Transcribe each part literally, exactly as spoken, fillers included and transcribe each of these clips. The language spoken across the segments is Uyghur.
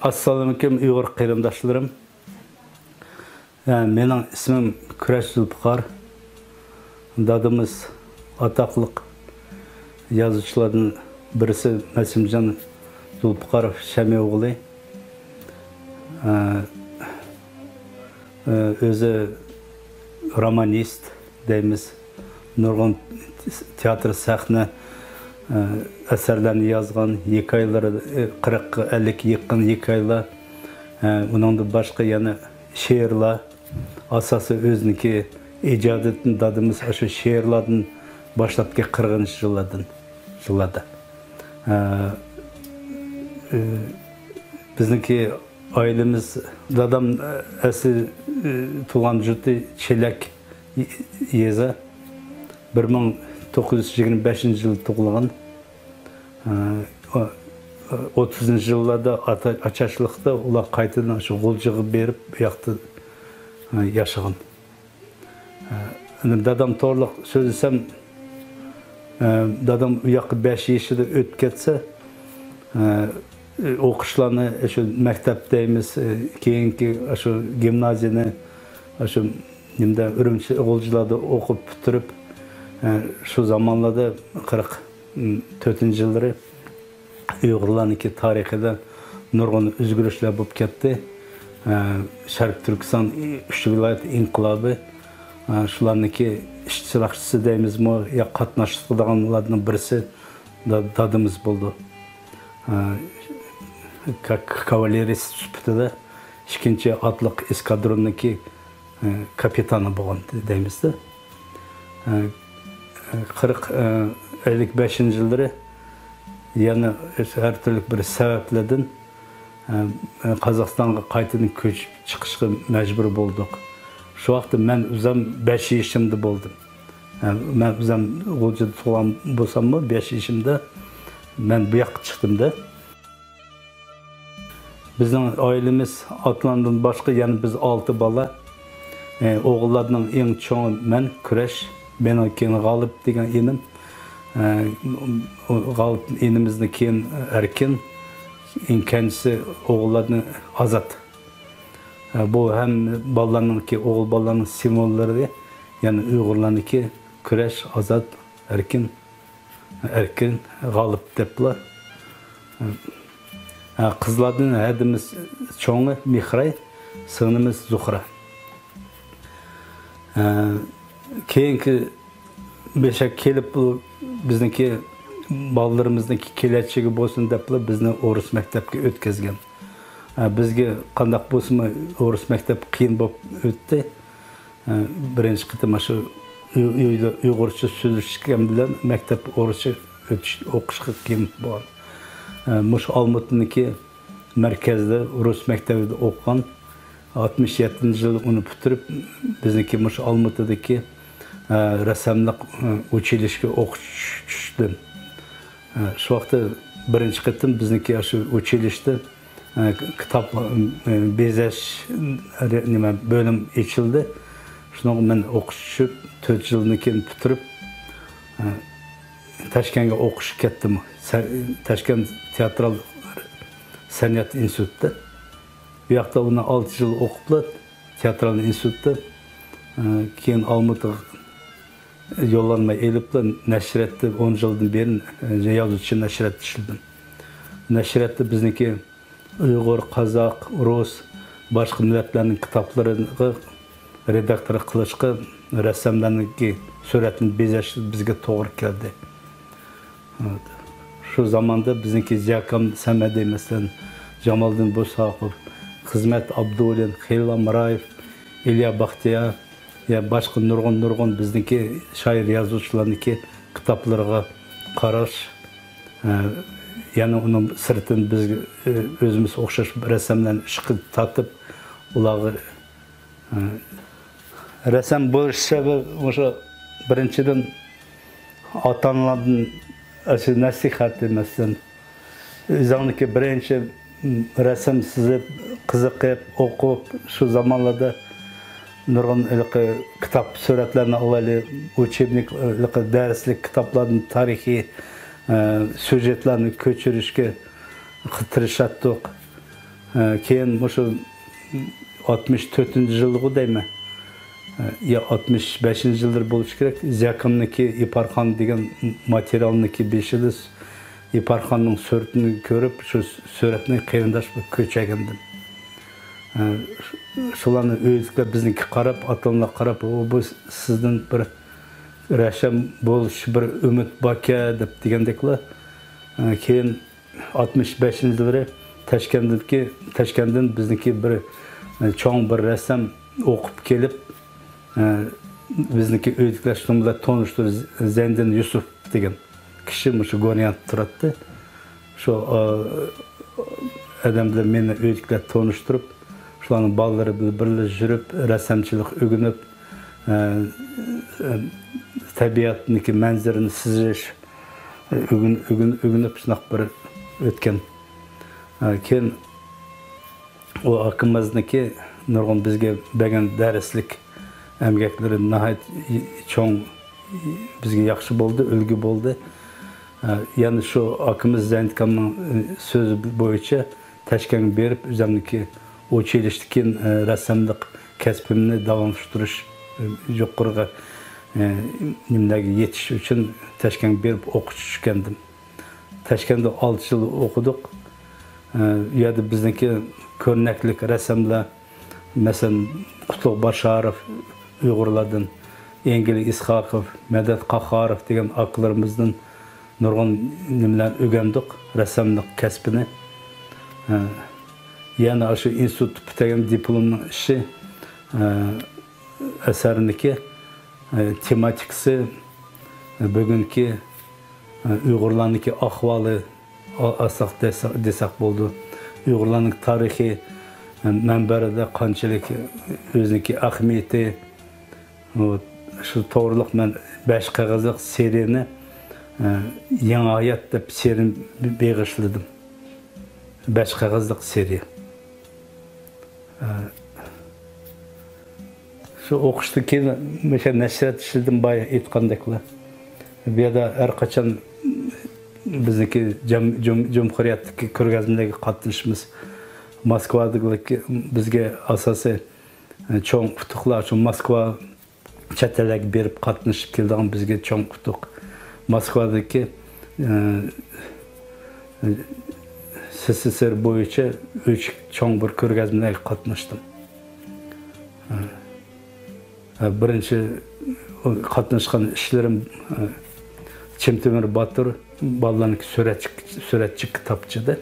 ئەسسالامۇئەلەيكۇم، ئۇيغۇر قېرىنداشلىرىم. ھە، مېنىڭ ئىسمىم كۈرەش زۇلپىقار. دادىمىز ئاتاقلىق يازغۇچىلاردىن بىرسى مەسىمجان زۇلپىقاروف شەمئى ئوغلى. ھە، ئۆزى رومانىست دەيمىز. نۇرغۇن تىياتىر، سەھنە، ئەسەرلەرنى يازغان، ھېكايىلىرى، قىرىققا، ئەللىككە يېقىن ھېكايىلەر. ئۇنىڭدىن باشقا يەنە شېئىرلار. ئاساسىي ئۆزىنىڭكى ئىجادىيىتىنى دادىمىز ئاشۇ شېئىرلاردىن باشلاپتىكەن، قىرىقىنچى يىللاردىن، يىللاردا. بىزنىڭكى ئائىلىمىز، دادام، ئە، ئەسلى، ئە، تۇغان يۇرتى چېلەك يېزا. بىر مىڭ توققۇز يۈز يىگىرمە بەشىنچى يىلى تۇغۇلغان. ئە، ئو-، ئوتتۇزىنچى يىللاردا ئاتا-، ئاچارچىلىقتا ئۇلار قايتىدىن شۇ غۇلجىغا بېرىپ، بۇ ياقتا، ئە، ياشىغان. ئە، دادام توغرىلىق سۆزلىسەم، ئە، دادام ئۇ ياققا بەش يېشىدا ئۆتۈپ كەتسە، ئە، ئوقۇشلارنى شۇ مەكتەپ دەيمىز، ئە، كېيىنكى شۇ گىمنازىيىنى شۇ نېمىدە، ئۈرۈمچى، غۇلجىلاردا ئوقۇپ پۈتتۈرۈپ، ئە، شۇ زامانلاردا قىرىق تۆتىنچى يىللىرى ئۇيغۇرلارنىڭكى تارىخىدا نۇرغۇن ئۆزگىرىشلەر بولۇپ كەتتى. ئە، شەرقىي تۈركىستان ئۈچ ۋىلايەت ئىنقىلابى، ئە، شۇلارنىڭكى ئىشتىراكچىسى دەيمىزمۇ، يا قاتناشتۇرىدىغانلاردىن بىرسى دا-، دادىمىز بولدى. ئە، ك-، كاۋالېرىست سۈپىتىدە ئىككىنچى ئاتلىق ئېسكادروننىڭكى ئە، كاپىتانى بولغان دەيمىزدە. ئە، قىرىق، ئە، ئەللىك بەشىنچى يىللىرى يەنە ھەر تۈرلۈك بىر سەۋەبلەردىن، ئە، قازاقىستانغا قايتىدىن كۆچۈپ چىقىشقا مەجبۇر بولدۇق. شۇ ۋاقىتتا مەن ئۆزۈم بەش يېشىمدا بولدۇم. ئە، مەن ئۆزۈم غۇلجىدا تۇغۇلغان بولساممۇ، بەش يېشىمدا مەن بۇ ياققا چىقتىم-دە. بىزنىڭ ئائىلىمىز ئاتىلارنىڭدىن باشقا يەنە بىز ئالتە بالا. ئە، ئوغۇللارنىڭ ئەڭ چوڭى مەن، كۈرەش، مېنىڭ كېيىن غالىپ دېگەن ئىنىم. ئە، غالىپ ئىنىمىزدىن كېيىن ئەركىن، ئەڭ كەينىسى ئوغۇللاردىن ئازات. ئە، بۇ ھەم بالىلارنىڭكى، ئوغۇل بالىلارنىڭ سىمۋوللىرى، يەنى ئۇيغۇرلارنىڭكى كۈرەش، ئازات، ئەركىن. ئەركىن، غالىپ دەپلا. ھە، قىزلاردىن ھەدىمىز چوڭى مېھراي، سىڭلىمىز زۇخرا. ھە، كېيىنكى بېشى كېلىپ، بۇ بىزنىڭكى بالىلىرىمىزنىڭكى كېلەچىكى بولسۇن دەپلا بىزنى ئورۇس مەكتەپكە ئۆتكۈزگەن. ھە، بىزگە قانداق بولسىمۇ ئورۇس مەكتەپ قىيىن بولۇپ ئۆتتى. ئە، بىرىنچى قېتىم ئاشۇ ئۆي-، ئۆيدە ئۇيغۇرچە سۆزلىشىشكەن بىلەن مەكتەپ ئورۇسچە ئۆتۈش، ئوقۇشقا قىيىن بولغان. ئە، مۇشۇ ئالمۇتىنىڭكى مەركەزدە رۇس مەكتەۋىدە ئوقۇغان. ئاتمىش يەتتىنچى يىلى ئۇنى پۈتتۈرۈپ، بىزنىڭكى مۇشۇ ئالمۇتىدىكى، ئە، رەسساملىق، ئە، ئۇچىلىشكە ئوقۇش چۈشتۈم. ئە، شۇ ۋاقىتتا بىرىنچى قېتىم بىزنىڭكى ئاشۇ ئۇچىلىشتا ئە، كىتاب، ئە، بېزەش، ئە، نېمە، بۆلۈم ئېچىلدى. شۇنىڭغا مەن ئوقۇش چۈشۈپ، تۆت يىلدىن كېيىن پۈتتۈرۈپ، ئە، تاشكەنتكە ئوقۇشقا كەتتىم. سە-، تاشكەنت تىياترال سەنئەت ئىنستىتۇتىدا. بۇ ياقتا ئۇنى ئالتە يىل ئوقۇپلا، تىياترال ئىنستىتۇتتا، ئە، كېيىن ئالمۇتىغا يوللانما ئېلىپلا، نەشرىياتتا ئون يىلدىن بېرى، ئە، يازغۇچى نەشرىياتتا ئىشلىدىم. نەشرىياتتا بىزنىڭكى ئۇيغۇر، قازاق، رۇس، باشقا مىللەتلەرنىڭ كىتابلىرىغا رېداكتورلۇق قىلىشقا، رەسساملارنىڭكى سۈرەتنى بېزەش بىزگە توغرا كەلدى. شۇ زاماندا بىزنىڭكى زىياكام سەمەدى، مەسىلەن، جامالدىن بۇساقوف، خىزمەت ئابدۇلىن، خېلىل ئامرايېف، ئىليا بەختىيار، يا باشقا نۇرغۇن، نۇرغۇن بىزنىڭكى شائىر، يازغۇچىلارنىڭكى كىتابلىرىغا قاراش، ئە، يەنە ئۇنىڭ سىرتىدىن بىز، ئە، ئۆزىمىز ئوخشاش رەسساملارنى ئىشقا تارتىپ، ئۇلارغا، ئە، رەسسام بولۇش سەۋەبى مۇشۇ، بىرىنچىدىن، ئاتا-ئانىلاردىن ئاشۇ نەسىھەت، مەسىلەن، ئۆزۈڭنىڭكى بىرىنچى رەسىم سىزىپ، قىزىقىپ، ئوقۇپ، شۇ زامانلاردا نۇرغۇن ھېلىقى كىتاب، سۈرەتلەرنى ئالايلى، ئۇچېبنىك، ھېلىقى دەرسلىك كىتابلاردىن تارىخىي، ئە، سيۇژېتلارنى كۆچۈرۈشكە تىرىشاتتۇق. ئە، كېيىن مۇشۇ ئاتمىش تۆتىنچى يىلغۇ دەيمەن. ئە، يا ئاتمىش بەشىنچى يىللىرى بولۇشى كېرەك. زىياكامنىڭكى ئىپارخان دېگەن ماتېرىيالنىڭكى بېشىدا ئىپارخاننىڭ سۈرىتىنى كۆرۈپ، شۇ سۈرەتنى قېرىنداش بىلەن كۆچۈرگەنىدىم. ئە، شۇلارنى ئۆيدىكىلەر بىزنىڭكى قاراپ، ئاتالىنلار قاراپ، «ئۇ، بۇ سىزدىن بىر رەسسام بولۇش بىر ئۈمىد باركەن» دەپ دېگەندەكلا، ئە، كېيىن ئاتمىش بەشىنچى يىللىرى تاشكەنتتىكى، تاشكەنتتىن بىزنىڭكى بىر، ئە، چوڭ بىر رەسسام ئوقۇپ كېلىپ، ئە، بىزنىڭكى ئۆيدىكىلەر شۇنىڭ بىلەن تونۇشتۇردى. زەينىدىن يۈسۈپ دېگەن كىشى مۇشۇ گونياندا تۇراتتى. شۇ، ئە، ئادەم بىلەن مېنى ئۆيدىكىلەر تونۇشتۇرۇپ، شۇلارنىڭ بالىلىرى بىلەن بىرلە يۈرۈپ، رەسسامچىلىق ئۆگىنىپ، ئە، ئە، تەبىئەتنىڭكى مەنزىرىنى سىزىش، ئۆگىن-، ئۆگىن-، ئۆگىنىپ شۇنداق بىر ئۆتكەن. ئە، كېيىن ئۇ ئاكىمىزنىڭكى نۇرغۇن بىزگە بەرگەن دەرسلىك ئەمگەكلىرى ناھايىتى چوڭ، بىزگە ياخشى بولدى، ئۈلگە بولدى. ئە، يەنە شۇ ئاكىمىز زەينىتكامنىڭ، ئە، سۆزى بويىچە تاشكەنتكە بېرىپ، ئۆزۈمنىڭكى ئۇچىلىشتىن كېيىن، ئە، رەسساملىق كەسپىمنى داۋاملاشتۇرۇش، ئە، يۇقىرىغا، ئە، نېمىلەرگە يېتىش ئۈچۈن تاشكەنتكە بېرىپ ئوقۇش چۈشكەندىم. تاشكەنتتە ئالتە يىل ئوقۇدۇق. ئە، ئۇ يەردە بىزنىڭكى كۆرنەكلىك رەسساملار، مەسىلەن، قۇتلۇق باشاروف ئۇيغۇرلاردىن، ئېنگىل ئىسھاقوف، مەدەت قاھاروف دېگەن ئاكىلىرىمىزدىن نۇرغۇن نېمىلەرنى ئۆگەندۇق، رەسساملىق كەسپىنى. ئە، يەنە ئاشۇ ئىنستىتۇتتا پۈتتۈرگەن دىپلومنىڭ ئىشى، ئە، ئەسەرنىكى، ئە، تېماتىكىسى، ئە، بۈگۈنكى، ئە، ئۇيغۇرلارنىڭكى ئەھۋالى، ئا-، ئالساق دېسە-، دېسەك بولىدۇ. ئۇيغۇرلارنىڭ تارىخى، ئە، مەنبەلەردە قانچىلىك ئۆزىنىڭكى ئەھمىيىتى، ئۇ، شۇ توغرىلىق مەن بەش قەغەزلىك سېرىيەنى، ئە، يېڭى ھايات دەپ سېرىيەنى بېغىشلىدىم. بەش قەغەزلىك سېرىيە. ئە، شۇ ئوقۇشتىن كېيىن مۇشۇ نەشرىيات ئىشلىدىم، بايا ئېيتقاندەكلا. بۇ يەردە ھەر قاچان بىزنىڭكى جەم-، جۇم-، جۇمھۇرىيەتتىكى كۆرگەزمىلەرگە قاتنىشىمىز. موسكۋادىكى بىزگە ئاساسىي، ئە، چوڭ ئۇتۇقلار شۇ موسكۋا، چەت ئەللەرگە بېرىپ قاتنىشىپ كېلىدىغان بىزگە چوڭ ئۇتۇق. موسكۋادىكى، ئە، ئە، سسسر بويىچە ئۈچ چوڭ بىر كۆرگەزمىلەرگە قاتناشتىم. ئە، بىرىنچى قاتناشقان ئىشلىرىم، ئە، چىمتىمىر باتۇر بالىلارنىڭكى سۈرەتچى، سۈرەتچى كىتابچىدە.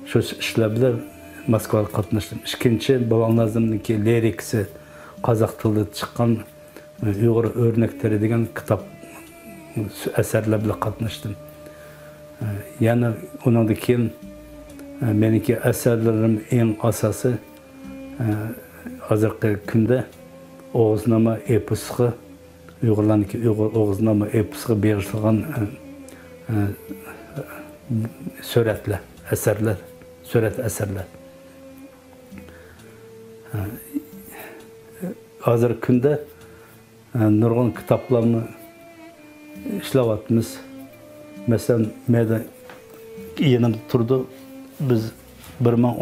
شۇ ئىشلار بىلەن موسكۋاغا قاتناشتىم. ئىككىنچى، بولات نازىمنىڭكى لىرىكىسى، قازاق تىلىدا چىققان، ئۇيغۇر ئۆرنەكلىرى دېگەن كىتاب، ئەسەرلەر بىلەن قاتناشتىم. يەنە ئۇنىڭدىن كېيىن، مېنىڭكى ئەسەرلىرىم ئەڭ ئاساسىي، ھازىرقى كۈندە ئوغۇزنامە ئېپوسقا، ئۇيغۇرلارنىڭكى ئۇيغۇر ئوغۇزنامە ئېپوسقا بېغىشلىغان، سۈرەتلەر، ئەسەرلەر، سۈرەت ئەسەرلەر. ھازىرقى كۈندە، ئە، نۇرغۇن كىتابلارنى ئىشلەۋاتىمىز. مەسىلەن، مەيدە يېنىمدا تۇرىدۇ. بىز بىر مىڭ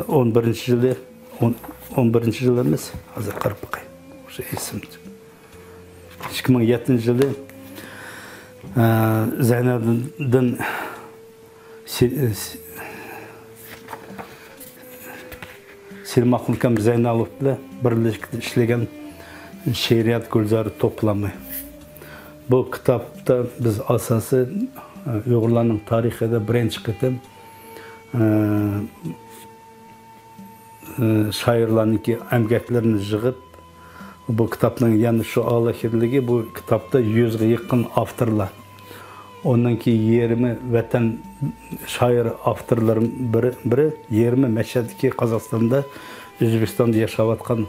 ئون بىرىنچى يىلى، ئون، ئون بىرىنچى يىل ئەمەس، ھازىر قاراپ باقاي. شۇ ئېسىمدە. ئىككى مىڭ يەتتىنچى يىلى، ئە، زەينالدىن سى-، سى-، سىلماقلىكام زەينالوف بىلەن بىرلىكتە ئىشلىگەن شېئىرىيەت گۈلزارى توپلامى. بۇ كىتابتا بىز ئاساسىي، ئۇيغۇرلارنىڭ تارىخىدا بىرىنچى قېتىم، ئە، شائىرلارنىڭكى ئەمگەكلىرىنى يىغىپ، بۇ كىتابنىڭ يەنە شۇ ئالاھىدىلىكى، بۇ كىتابتا يۈزگە يېقىن ئاپتورلار. ئۇنىڭكى يېرىمى ۋەتەن شائىر ئاپتورلىرى بىرى، بىرى، يېرىمى مەشھەدتىكى، قازاقىستاندا، ئۆزبېكىستاندا ياشاۋاتقان،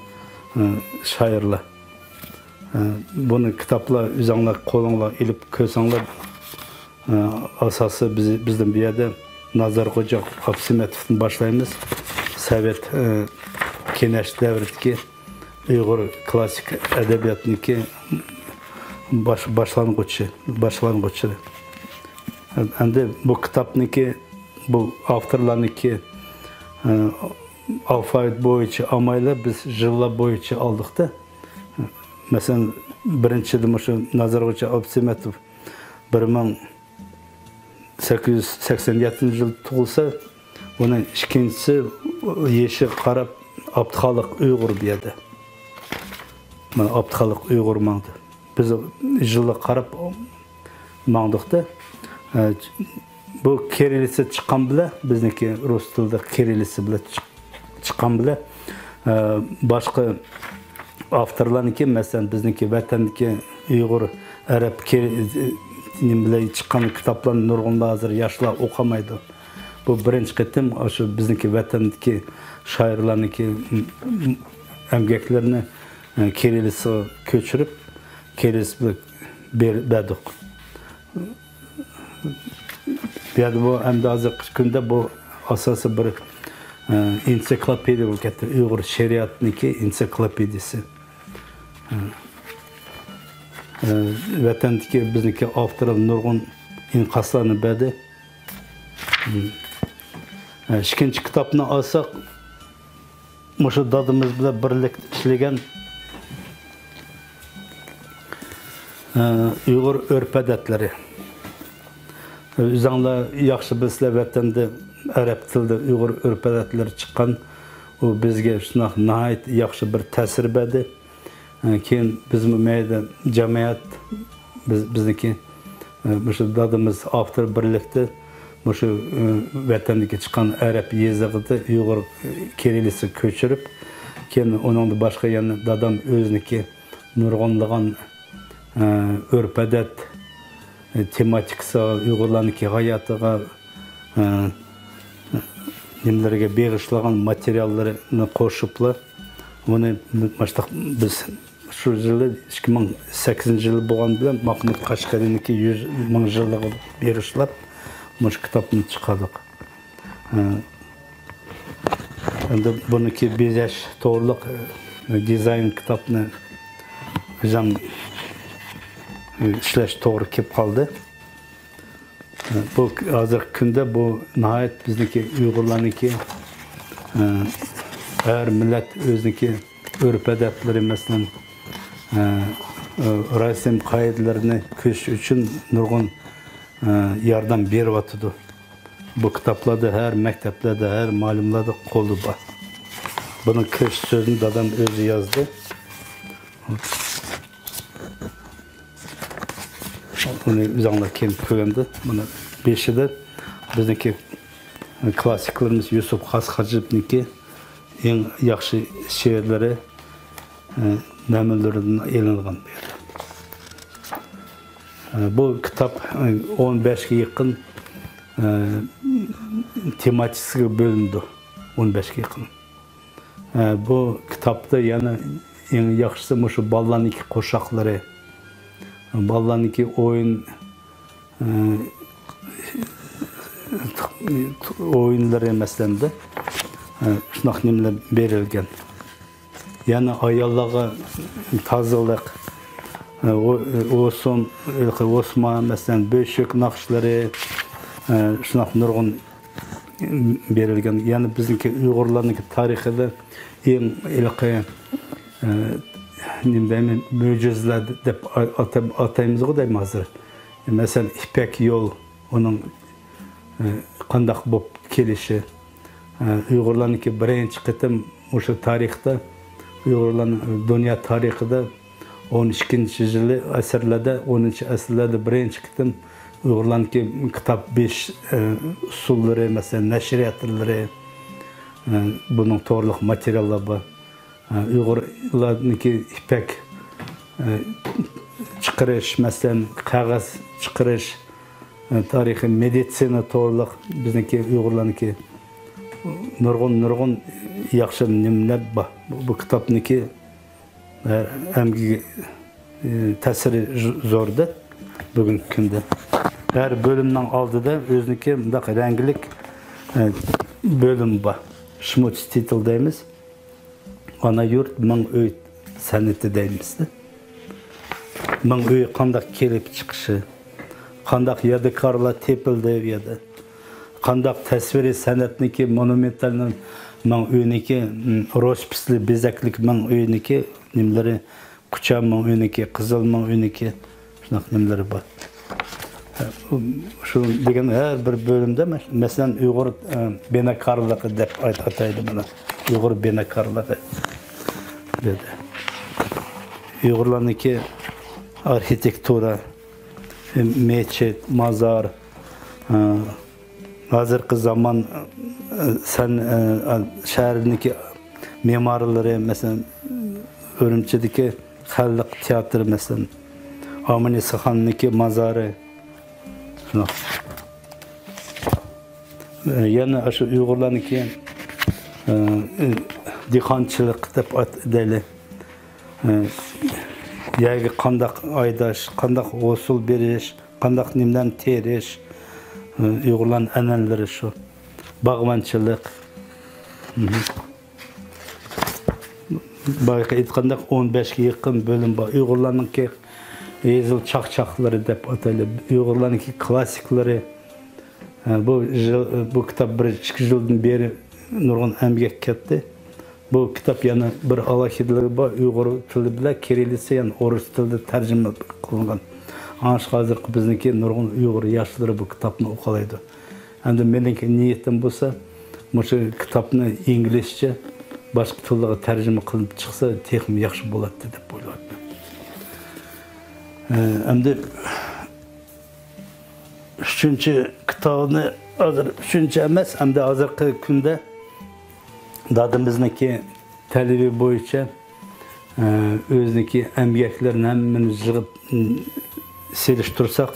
ئە، شائىرلار. ئە، بۇنى كىتابلار ئۆزۈڭلار قولۇڭلار ئېلىپ كۆرسەڭلار، ئاساسى بىز، بىزدىن بۇ يەردە نازار خوجا ئابسىمەتوۋتىن باشلايمىز. سوۋېت، ئە، كېڭەش دەۋرىدىكى ئۇيغۇر كلاسسىك ئەدەبىياتىنىڭكى باش-، باشلانغۇچى، باشلانغۇچى. ئەمدى بۇ كىتابنىڭكى، بۇ ئاپتورلارنىڭكى ئالفاۋىت بويىچە ئالمايلا، بىز يىللار بويىچە ئالدۇقتا. مەسىلەن، بىرىنچىدە مۇشۇ نازارغوچى ئابدۇسەمەتوف بىر مىڭ سەككىز يۈز سەكسەن يەتتىنچى يىل تۇغۇلسا، ئۇنىڭ ئىككىنچىسى يېشى قاراپ ئابدۇخالىق ئۇيغۇر بۇ يەردە. مانا ئابدۇخالىق ئۇيغۇر ماڭدى. بىز يىللار قاراپ ماڭدۇقتا. ئە، بۇ كىرىللىسا چىققان بىلەن، بىزنىڭكى رۇس تىلىدا كىرىللىسا بىلەن چىق-، چىققان بىلەن، ئە، باشقا ئاپتورلارنىڭكى، مەسىلەن، بىزنىڭكى ۋەتەندىكى ئۇيغۇر، ئەرەب كىر-، نېمە بىلەن چىققان كىتابلارنى نۇرغۇنلار ھازىر ياشلار ئوقۇمايدۇ. بۇ بىرىنچى قېتىم ئاشۇ بىزنىڭكى ۋەتەندىكى شائىرلارنىڭكى ئەمگەكلىرىنى، ئە، كىرىللىسىغا كۆچۈرۈپ، كىرىللىسا بىلەن بېر-، بەردۇق. بۇ يەردە بۇ ئەمدى ھازىرقى كۈندە بۇ ئاساسىي بىر، ئە، ئېنسىكلوپېدىيە بولۇپ كەتتى. ئۇيغۇر شېئىرىياتىنىڭكى ئېنسىكلوپېدىيىسى. ئە، ئە، ۋەتەندىكى بىزنىڭكى ئاپتورلار نۇرغۇن ئىنكاسلارنى بەردى. ئە، ئىككىنچى كىتابنى ئالساق، مۇشۇ دادىمىز بىلەن بىرلىكتە ئىشلىگەن، ئە، ئۇيغۇر ئۆرپ-ئادەتلىرى. ئۆزۈڭلار ياخشى بىلىسىلەر، ۋەتەندە ئەرەب تىلىدا ئۇيغۇر ئۆرپ-ئادەتلىرى چىققان. ئۇ بىزگە شۇنداق ناھايىتى ياخشى بىر تەسىر بەردى. ئە، كېيىن بىزمۇ مەيدە جەمئىيەت، بىز، بىزنىڭكى، ئە، مۇشۇ دادىمىز ئاپتور بىرلىكتە مۇشۇ، ئە، ۋەتەندىكى چىققان ئەرەب يېزىقىدا ئۇيغۇر، ئە، كىرىللىسىغا كۆچۈرۈپ، كېيىن ئۇنىڭدىن باشقا يەنە دادام ئۆزىنىكى نۇرغۇنلىغان، ئە، ئۆرپ-ئادەت، ئە، تېماتىكىسىغا، ئۇيغۇرلارنىڭكى ھاياتىغا، ئە، نېمىلىرىگە بېغىشلىغان ماتېرىياللىرىنى قوشۇپلا، بۇنى مۇشۇنداق بىز شۇ يىلى، ئىككى مىڭ سەككىزىنچى يىلى بولغان بىلەن ماخمۇت قەشقەرىنىڭكى يۈز، مىڭ يىللىقىغا بېغىشلاپ مۇشۇ كىتابنى چىقاردۇق. ئە، ئەمدى بۇنىڭكى بېزەش توغرىلىق، ئە، دىزاين كىتابنى ئۆزۈم، ئە، ئىشلەش توغرا كېلىپ قالدى. بۇ ھازىرقى كۈندە بۇ ناھايىتى بىزنىڭكى ئۇيغۇرلارنىڭكى، ئە، ھەر مىللەت ئۆزىنىڭكى ئۆرپ-ئادەتلىرى، مەسىلەن، ئە، ئە، رەسىم قائىدىلىرىنى كۆرۈش ئۈچۈن نۇرغۇن، ئە، ياردەم بېرىۋاتىدۇ. بۇ كىتابلاردا ھەر مەكتەپلەردە، ھەر مۇئەللىملەردە قولدا بار. بۇنىڭ كىرىش سۆزىنى دادام ئۆزى يازدى. ئۇنى ئۆزۈڭلار كېيىن كۆرگەندە، مانا بېشىدا بىزنىڭكى كلاسسىكلىرىمىز يۈسۈپ خاس خاجىپنىڭكى ئەڭ ياخشى شېئىرلىرى، ئە، نەمۇنىلىرىدىن ئېلىنغان بۇ يەردە. ئە، بۇ كىتاب، ئە، ئون بەشكە يېقىن، ئە، تېماتىكىسىغا بۆلۈنىدۇ. ئون بەشكە يېقىن. ئە، بۇ كىتابتا يەنە ئەڭ ياخشىسى مۇشۇ بالىلارنىڭكى قوشاقلىرى، بالىلارنىڭكى ئويۇن، ئە، ئويۇنلىرى مەسىلەندە، ئە، شۇنداق نېمىلەر بېرىلگەن. يەنە ئاياللارغا تازىلىق، ئە، ئو-، ئوسۇن، ھېلىقى ئوسما، مەسىلەن، بۆشۈك ناخشىلىرى، ئە، شۇنداق نۇرغۇن بېرىلگەن. يەنى بىزنىڭكى ئۇيغۇرلارنىڭكى تارىخىدا ئەڭ ھېلىقى، ئە، نېمە دەيمەن، مۆجىزىلەر دەپ ئا-، ئاتا-، ئاتايمىزغۇ دەيمەن ھازىر. مەسىلەن، يىپەك يول، ئۇنىڭ، ئە، قانداق بولۇپ كېلىشى، ئە، ئۇيغۇرلارنىڭكى بىرىنچى قېتىم مۇشۇ تارىختا، ئۇيغۇرلارنىڭ دۇنيا تارىخىدا ئون ئىككىنچى يىلى ئەسىرلەردە، ئونىنچى ئەسىرلەردە بىرىنچى قېتىم ئۇيغۇرلارنىڭكى كىتاب بېسىش، ئە، ئۇسۇللىرى، مەسىلەن، نەشرىيات تىللىرى، ئە، بۇنىڭ توغرىلىق ماتېرىياللار بار. ئە، ئۇيغۇرلارنىڭكى يىپەك، ئە، چىقىرىش، مەسىلەن، قەغەز چىقىرىش، ئە، تارىخى، مېدىتسىنا توغرىلىق بىزنىڭكى ئۇيغۇرلارنىڭكى نۇرغۇن، نۇرغۇن ياخشى نېمىلەر بار. بۇ، بۇ كىتابنىڭكى ئەمگىكى، ئى، تەسىرى ز-، زوردى بۈگۈنكى كۈندە. ھەر بۆلۈمنىڭ ئالدىدا ئۆزىنىڭكى مۇنداق رەڭگلىك، ئى، بۆلۈم بار. شمۇتستىتل دەيمىز. ئانا يۇرت مىڭ ئۆي سەنئىتى دەيمىز. مىڭ ئۆي قانداق كېلىپ چىقىشى، قانداق يادىكارلار تېپىلدى بۇ يەردە، قانداق تەسۋىرىي سەنئەتنىكى مونۇمېنتالنىڭ مىڭ ئۆينىكى، م، رоспىسلىق بېزەكلىك مىڭ ئۆينىكى نېمىلىرى، كۇچا مىڭ ئۆينىكى، قىزىل مىڭ ئۆينىكى، شۇنداق نېمىلىرى بار. شۇ دېگەن ھەر بىر بۆلۈمدە، مەس-، مەسىلەن، ئۇيغۇر، ئە، بىناكارلىقى دەپ ئات-، ئاتايدۇ بۇنى. ئۇيغۇر بىناكارلىقى دېدى. ئۇيغۇرلارنىڭكى ئارخىتېكتۇرا، مەسچىت، مازار، ئە، ھازىرقى زامان، ئە، سەن-، ئە، شەھەرنىڭكى مېمارلىرى، مەسىلەن، ئۈرۈمچىدىكى خەلق تىياتىرى، مەسىلەن، ئامىنە ئىسخاننىڭكى مازارى، شۇنداق. ئە، يەنە ئاشۇ ئۇيغۇرلارنىڭكى، ئە، ئە، دېھقانچىلىق دەپ ئات-، دەيلى. ئە، يەرگە قانداق ھەيدەش، قانداق ھوسۇل بېرىش، قانداق نېمىلەرنى تېرىش، ئۇيغۇرلارنىڭ ئەنئەنىلىرى شۇ. باغۋەنچىلىك. بايىقى ئېيتقاندەك، ئون بەشكە يېقىن بۆلۈم بار. ئۇيغۇرلارنىڭكى ھېزىل چاقچاقلىرى دەپ ئاتايلى. ئۇيغۇرلارنىڭكى كلاسسىكلىرى. بۇ يىل، بۇ كىتاب بىر ئىككى يىلدىن بېرى نۇرغۇن ئەمگەك كەتتى. بۇ كىتاب يەنە بىر ئالاھىدىلىكى بار، ئۇيغۇر تىلى بىلەن كىرىللىتسا، يەنى ئورۇس تىلىدا تەرجىمە قىلىنغان. ئاڭشقا ھازىرقى بىزنىڭكى نۇرغۇن ئۇيغۇر ياشلىرى بۇ كىتابنى ئوقۇيالايدۇ. ئەمدى مېنىڭكى نىيىتىم بولسا، مۇشۇ كىتابنى ئىنگلىزچە باشقا تىللارغا تەرجىمە قىلىنىپ چىقسا، تېخىمۇ ياخشى بولاتتى دەپ ئويلايمەن. ئە، ئەمدى ئۈچىنچى كىتابىنى ھازىر، ئۈچىنچى ئەمەس، ئەمدى ھازىرقى كۈندە دادىمىزنىڭكى تەلىپى بويىچە، ئە، ئۆزىنىڭكى ئەمگەكلىرىنى ھەممىنى يىغىپ، م، سېلىشتۇرساق،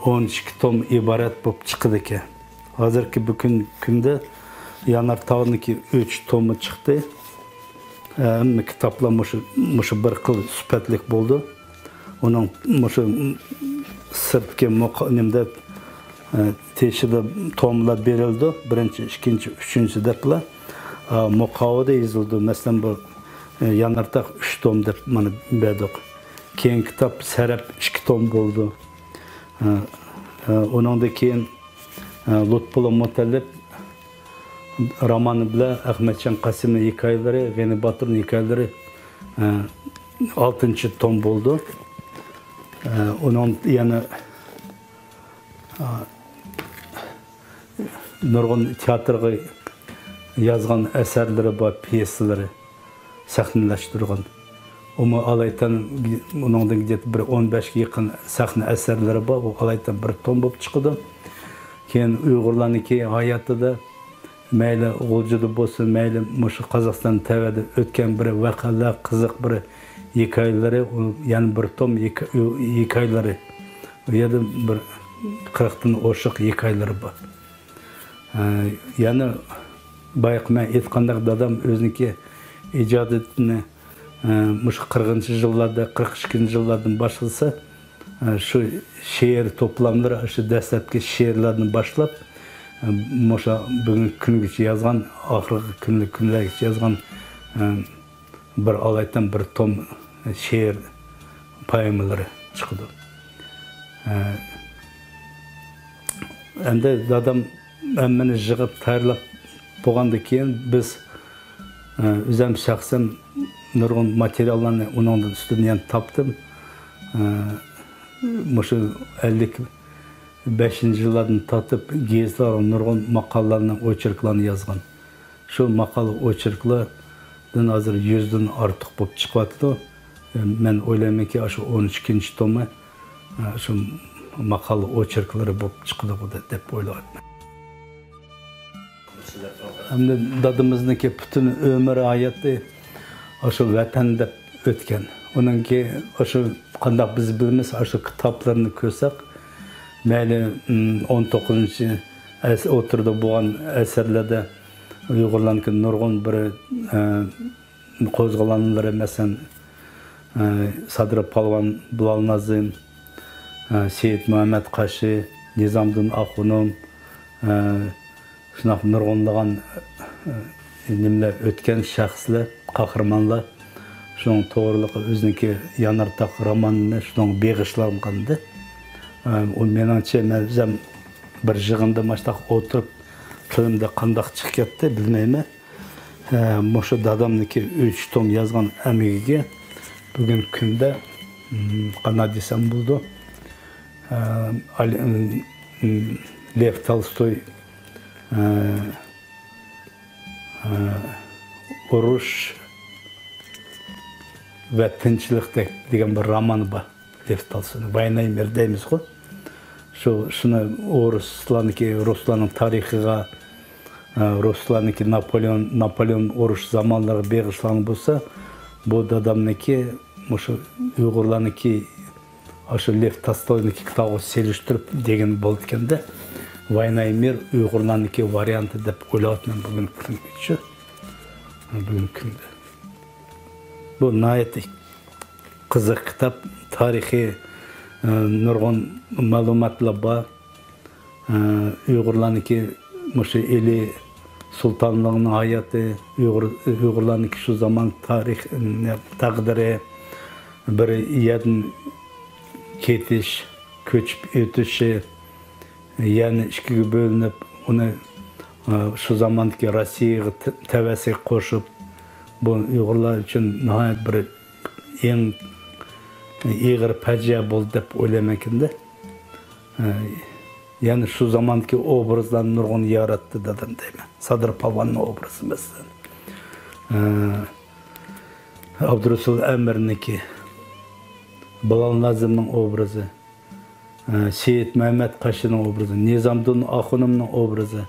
ئون ئىككى توم ئىبارەت بولۇپ چىقىدىكەن. ھازىرقى بۈگۈن كۈندە يانار تاغنىڭكى ئۈچ تومى چىقتى. ھەممە كىتابلار مۇشۇ، مۇشۇ بىر خىل سۈپەتلىك بولدى. ئۇنىڭ مۇشۇ سىرتقى مۇق-، نېمىدە، ئە، تېشىدا توملار بېرىلىدۇ. بىرىنچى، ئىككىنچى، ئۈچىنچى دەپلا. ئا، مۇقاۋىدا يېزىلىدۇ. مەسىلەن، بۇ، ئە، يانارتاق ئۈچ توم دەپ مانا بەردۇق. كېيىن كىتاب سەرەپ ئىككى توم بولدى. ئە، ئە، ئۇنىڭدىن كېيىن، ئە، لۇتپۇللا مۇتەللىپ رومانى بىلەن ئەخمەتجان قاسىمنىڭ ھېكايىلىرى، غېنى باتۇرنىڭ ھېكايىلىرى، ئە، ئالتىنچى توم بولدى. ئە، ئۇنىڭ يەنە، ئە، نۇرغۇن تىياتىرغا يازغان ئەسەرلىرى بار، پيېسىلىرى. سەھنىلەشتۈرگەن. ئۇمۇ ئالايىتەن ئۇنىڭدىن بىر ئون بەشكە يېقىن سەھنە ئەسەرلىرى بار. ئۇ ئالايىتەن بىر توم بولۇپ چىقىدۇ. كېيىن ئۇيغۇرلارنىڭكى ھاياتىدا مەيلى غۇلجىدا بولسۇن، مەيلى مۇشۇ قازاقىستان تەۋەدە ئۆتكەن بىر ۋەقەلەر، قىزىق بىر ھېكايىلىرى، ئۇ يەنە بىر توم ھېكا-، ھېكايىلىرى. ئۇ يەردە بىر قىرىقتىن ئوشۇق ھېكايىلىرى بار. ئە، يەنە بايىقى مەن ئېيتقاندەك، دادام ئۆزىنىڭكى ئىجادىيىتىنى، ئە، مۇشۇ قىرىقىنچى يىللاردا، قىرىق ئىككىنچى يىللاردىن باشلىسا، ئە، شۇ شېئىر توپلاملىرى، شۇ دەسلەپكى شېئىرلاردىن باشلاپ، ئە، مۇشۇ بۈگۈنكى كۈنگىچە يازغان، ئاخىرقى كۈن-، كۈنلەرگىچە يازغان، ئە، بىر ئالايىتەن بىر توم شېئىر پوئېمىلىرى چىقىدۇ. ئە، ئەمدى دادام ھەممىنى يىغىپ تەييارلاپ بولغاندىن كېيىن، بىز، ئە، ئۆزۈم شەخسەن نۇرغۇن ماتېرىياللارنى ئۇنىڭدىن ئۈستىدىن يەنە تاپتىم. ئە، مۇشۇ ئەللىك بەشىنچى يىللاردىن تارتىپ گېزىتلەرگە نۇرغۇن ماقالىلەرنى، ئوچېركلارنى يازغان. شۇ ماقالە ئوچېركلاردىن ھازىر يۈزدىن ئارتۇق بولۇپ چىقىۋاتىدۇ. مەن ئويلايمەنكى، ئاشۇ ئون ئىككىنچى تومى، شۇ ماقالە ئوچېركلىرى بولۇپ چىقىدىغۇ دەپ ئويلايمەن. ئەمدى دادىمىزنىڭكى پۈتۈن ئۆمۈر ھاياتى ئاشۇ ۋەتەن دەپ ئۆتكەن. ئۇنىڭكى ئاشۇ قانداق بىز بىلىمىز، ئاشۇ كىتابلىرىنى كۆرسەك، مەيلى، ئون توققۇزىنچى ئەس-، ئوتتۇرىدا بولغان ئەسەرلەردە ئۇيغۇرلارنىڭكى نۇرغۇن بىر، ئە، قوزغىلاڭلىرى، مەسىلەن، ئە، سادىر پالۋان، بىلال نازىم، ئە، سېيىت مۇھەممەت قاشى، نىزامدىن ئاخۇنۇم، ئە، شۇنداق نۇرغۇنلىغان، ئە، نېمىلەر ئۆتكەن شەخسلەر، قەھرىمانلار. شۇنىڭ توغرىلىق ئۆزىنىڭكى يانارتاق رومانىنى شۇنىڭغا بېغىشلانغانىدى. ئە، ئۇ مېنىڭچە، مەن ئۆزۈم بىر يىغىندا ماشتاق ئولتۇرۇپ، تىلىمدا قانداق چىقىپ كەتتى، بىلمەيمەن. ھە، مۇشۇ دادامنىڭكى ئۈچ توم يازغان ئەمگىكى بۈگۈنكى كۈندە، م، قانداق دېسەم بولىدۇ؟ ھە، ئالى-، م، م، لېف تولستوي، ھە، ھە، ئۇرۇش ۋە تىنچلىق دېگەن بىر رومانى بار. لېف تولستوينىڭ «ۋاينا ئى مىر» دەيمىزغۇ. شۇ، شۇنى ئورۇسلارنىڭكى، رۇسلارنىڭ تارىخىغا، ئە، رۇسلارنىڭكى ناپولېئون، ناپولېئون ئۇرۇش زامانلىرىغا بېغىشلانغان بولسا، بۇ دادامنىڭكى مۇشۇ ئۇيغۇرلارنىڭكى، ئاشۇ لېف تولستوينىڭكى كىتابىغا سېلىشتۇرۇپ دېگىنى بولىدىكەن-دە. «ۋاينا ئى مىر» ئۇيغۇرلارنىڭكى ۋارىيانتى دەپ ئويلاۋاتىمەن بۈگۈنكى كۈنگىچە. بۈگۈنكى كۈندە. بۇ ناھايىتى قىزىق كىتاب، تارىخىي، ئە، نۇرغۇن مەلۇماتلار بار. ئە، ئۇيغۇرلارنىڭكى مۇشۇ ئىلى سۇلتانلىقىنىڭ ھاياتى، ئۇيغۇر، ئۇيغۇرلارنىڭكى شۇ زامان تارىخ، تەقدىرى، بىر يەردىن كېتىش، كۆچۈپ ئۆتۈشى، يەرنى ئىككىگە بۆلۈنۈپ، ئۇنى، ئە، شۇ زاماندىكى روسىيەگە تە-، تەۋەسىگە قوشۇپ، بۇ ئۇيغۇرلار ئۈچۈن ناھايىتى بىر ئەڭ ئېغىر پاجىئە بولدى دەپ ئويلايمەنكىن-دە. ئە، يەنى شۇ زاماندىكى ئوبرازلارنى نۇرغۇن ياراتتى دادام دەيمەن. سادىر پالۋاننىڭ ئوبرازى مەسىلەن. ئە، ئابدۇرۇسۇل ئەمىرنىڭكى، بىلال نازىمنىڭ ئوبرازى. ئە، سېيىت مەمەت قاشىنىڭ ئوبرازى، نىزامدىن ئاخۇنۇمنىڭ ئوبرازى،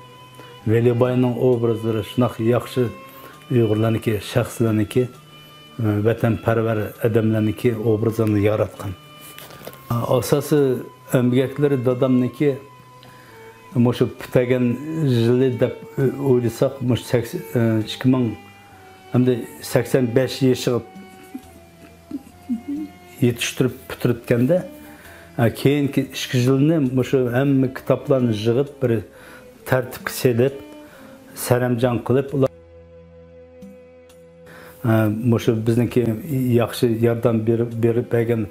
ۋەلىباينىڭ ئوبرازلىرى شۇنداق ياخشى ئۇيغۇرلارنىڭكى، شەخسلەرنىڭكى، ئە، ۋەتەنپەرۋەر ئادەملەرنىڭكى ئوبرازلىرىنى ياراتقان. ئە، ئاساسىي ئەمگەكلىرى دادامنىڭكى مۇشۇ پۈتتۈرگەن يىلى دەپ ئويلىساق، مۇشۇ سەكس-، ئە، ئىككى مىڭ ھەمدە سەكسەن بەش يېشىغا يېتىشتۈرۈپ پۈتتۈرۈپتىكەندە، ئە، كېيىنكى ئىككى يىلنى مۇشۇ ھەممە كىتابلارنى يىغىپ، بىر تەرتىپكە سېلىپ، سەرەمجان قىلىپ، ئۇلار، ئە، مۇشۇ بىزنىڭكى ياخشى ياردەم بېرىپ، بېرىپ بەرگەن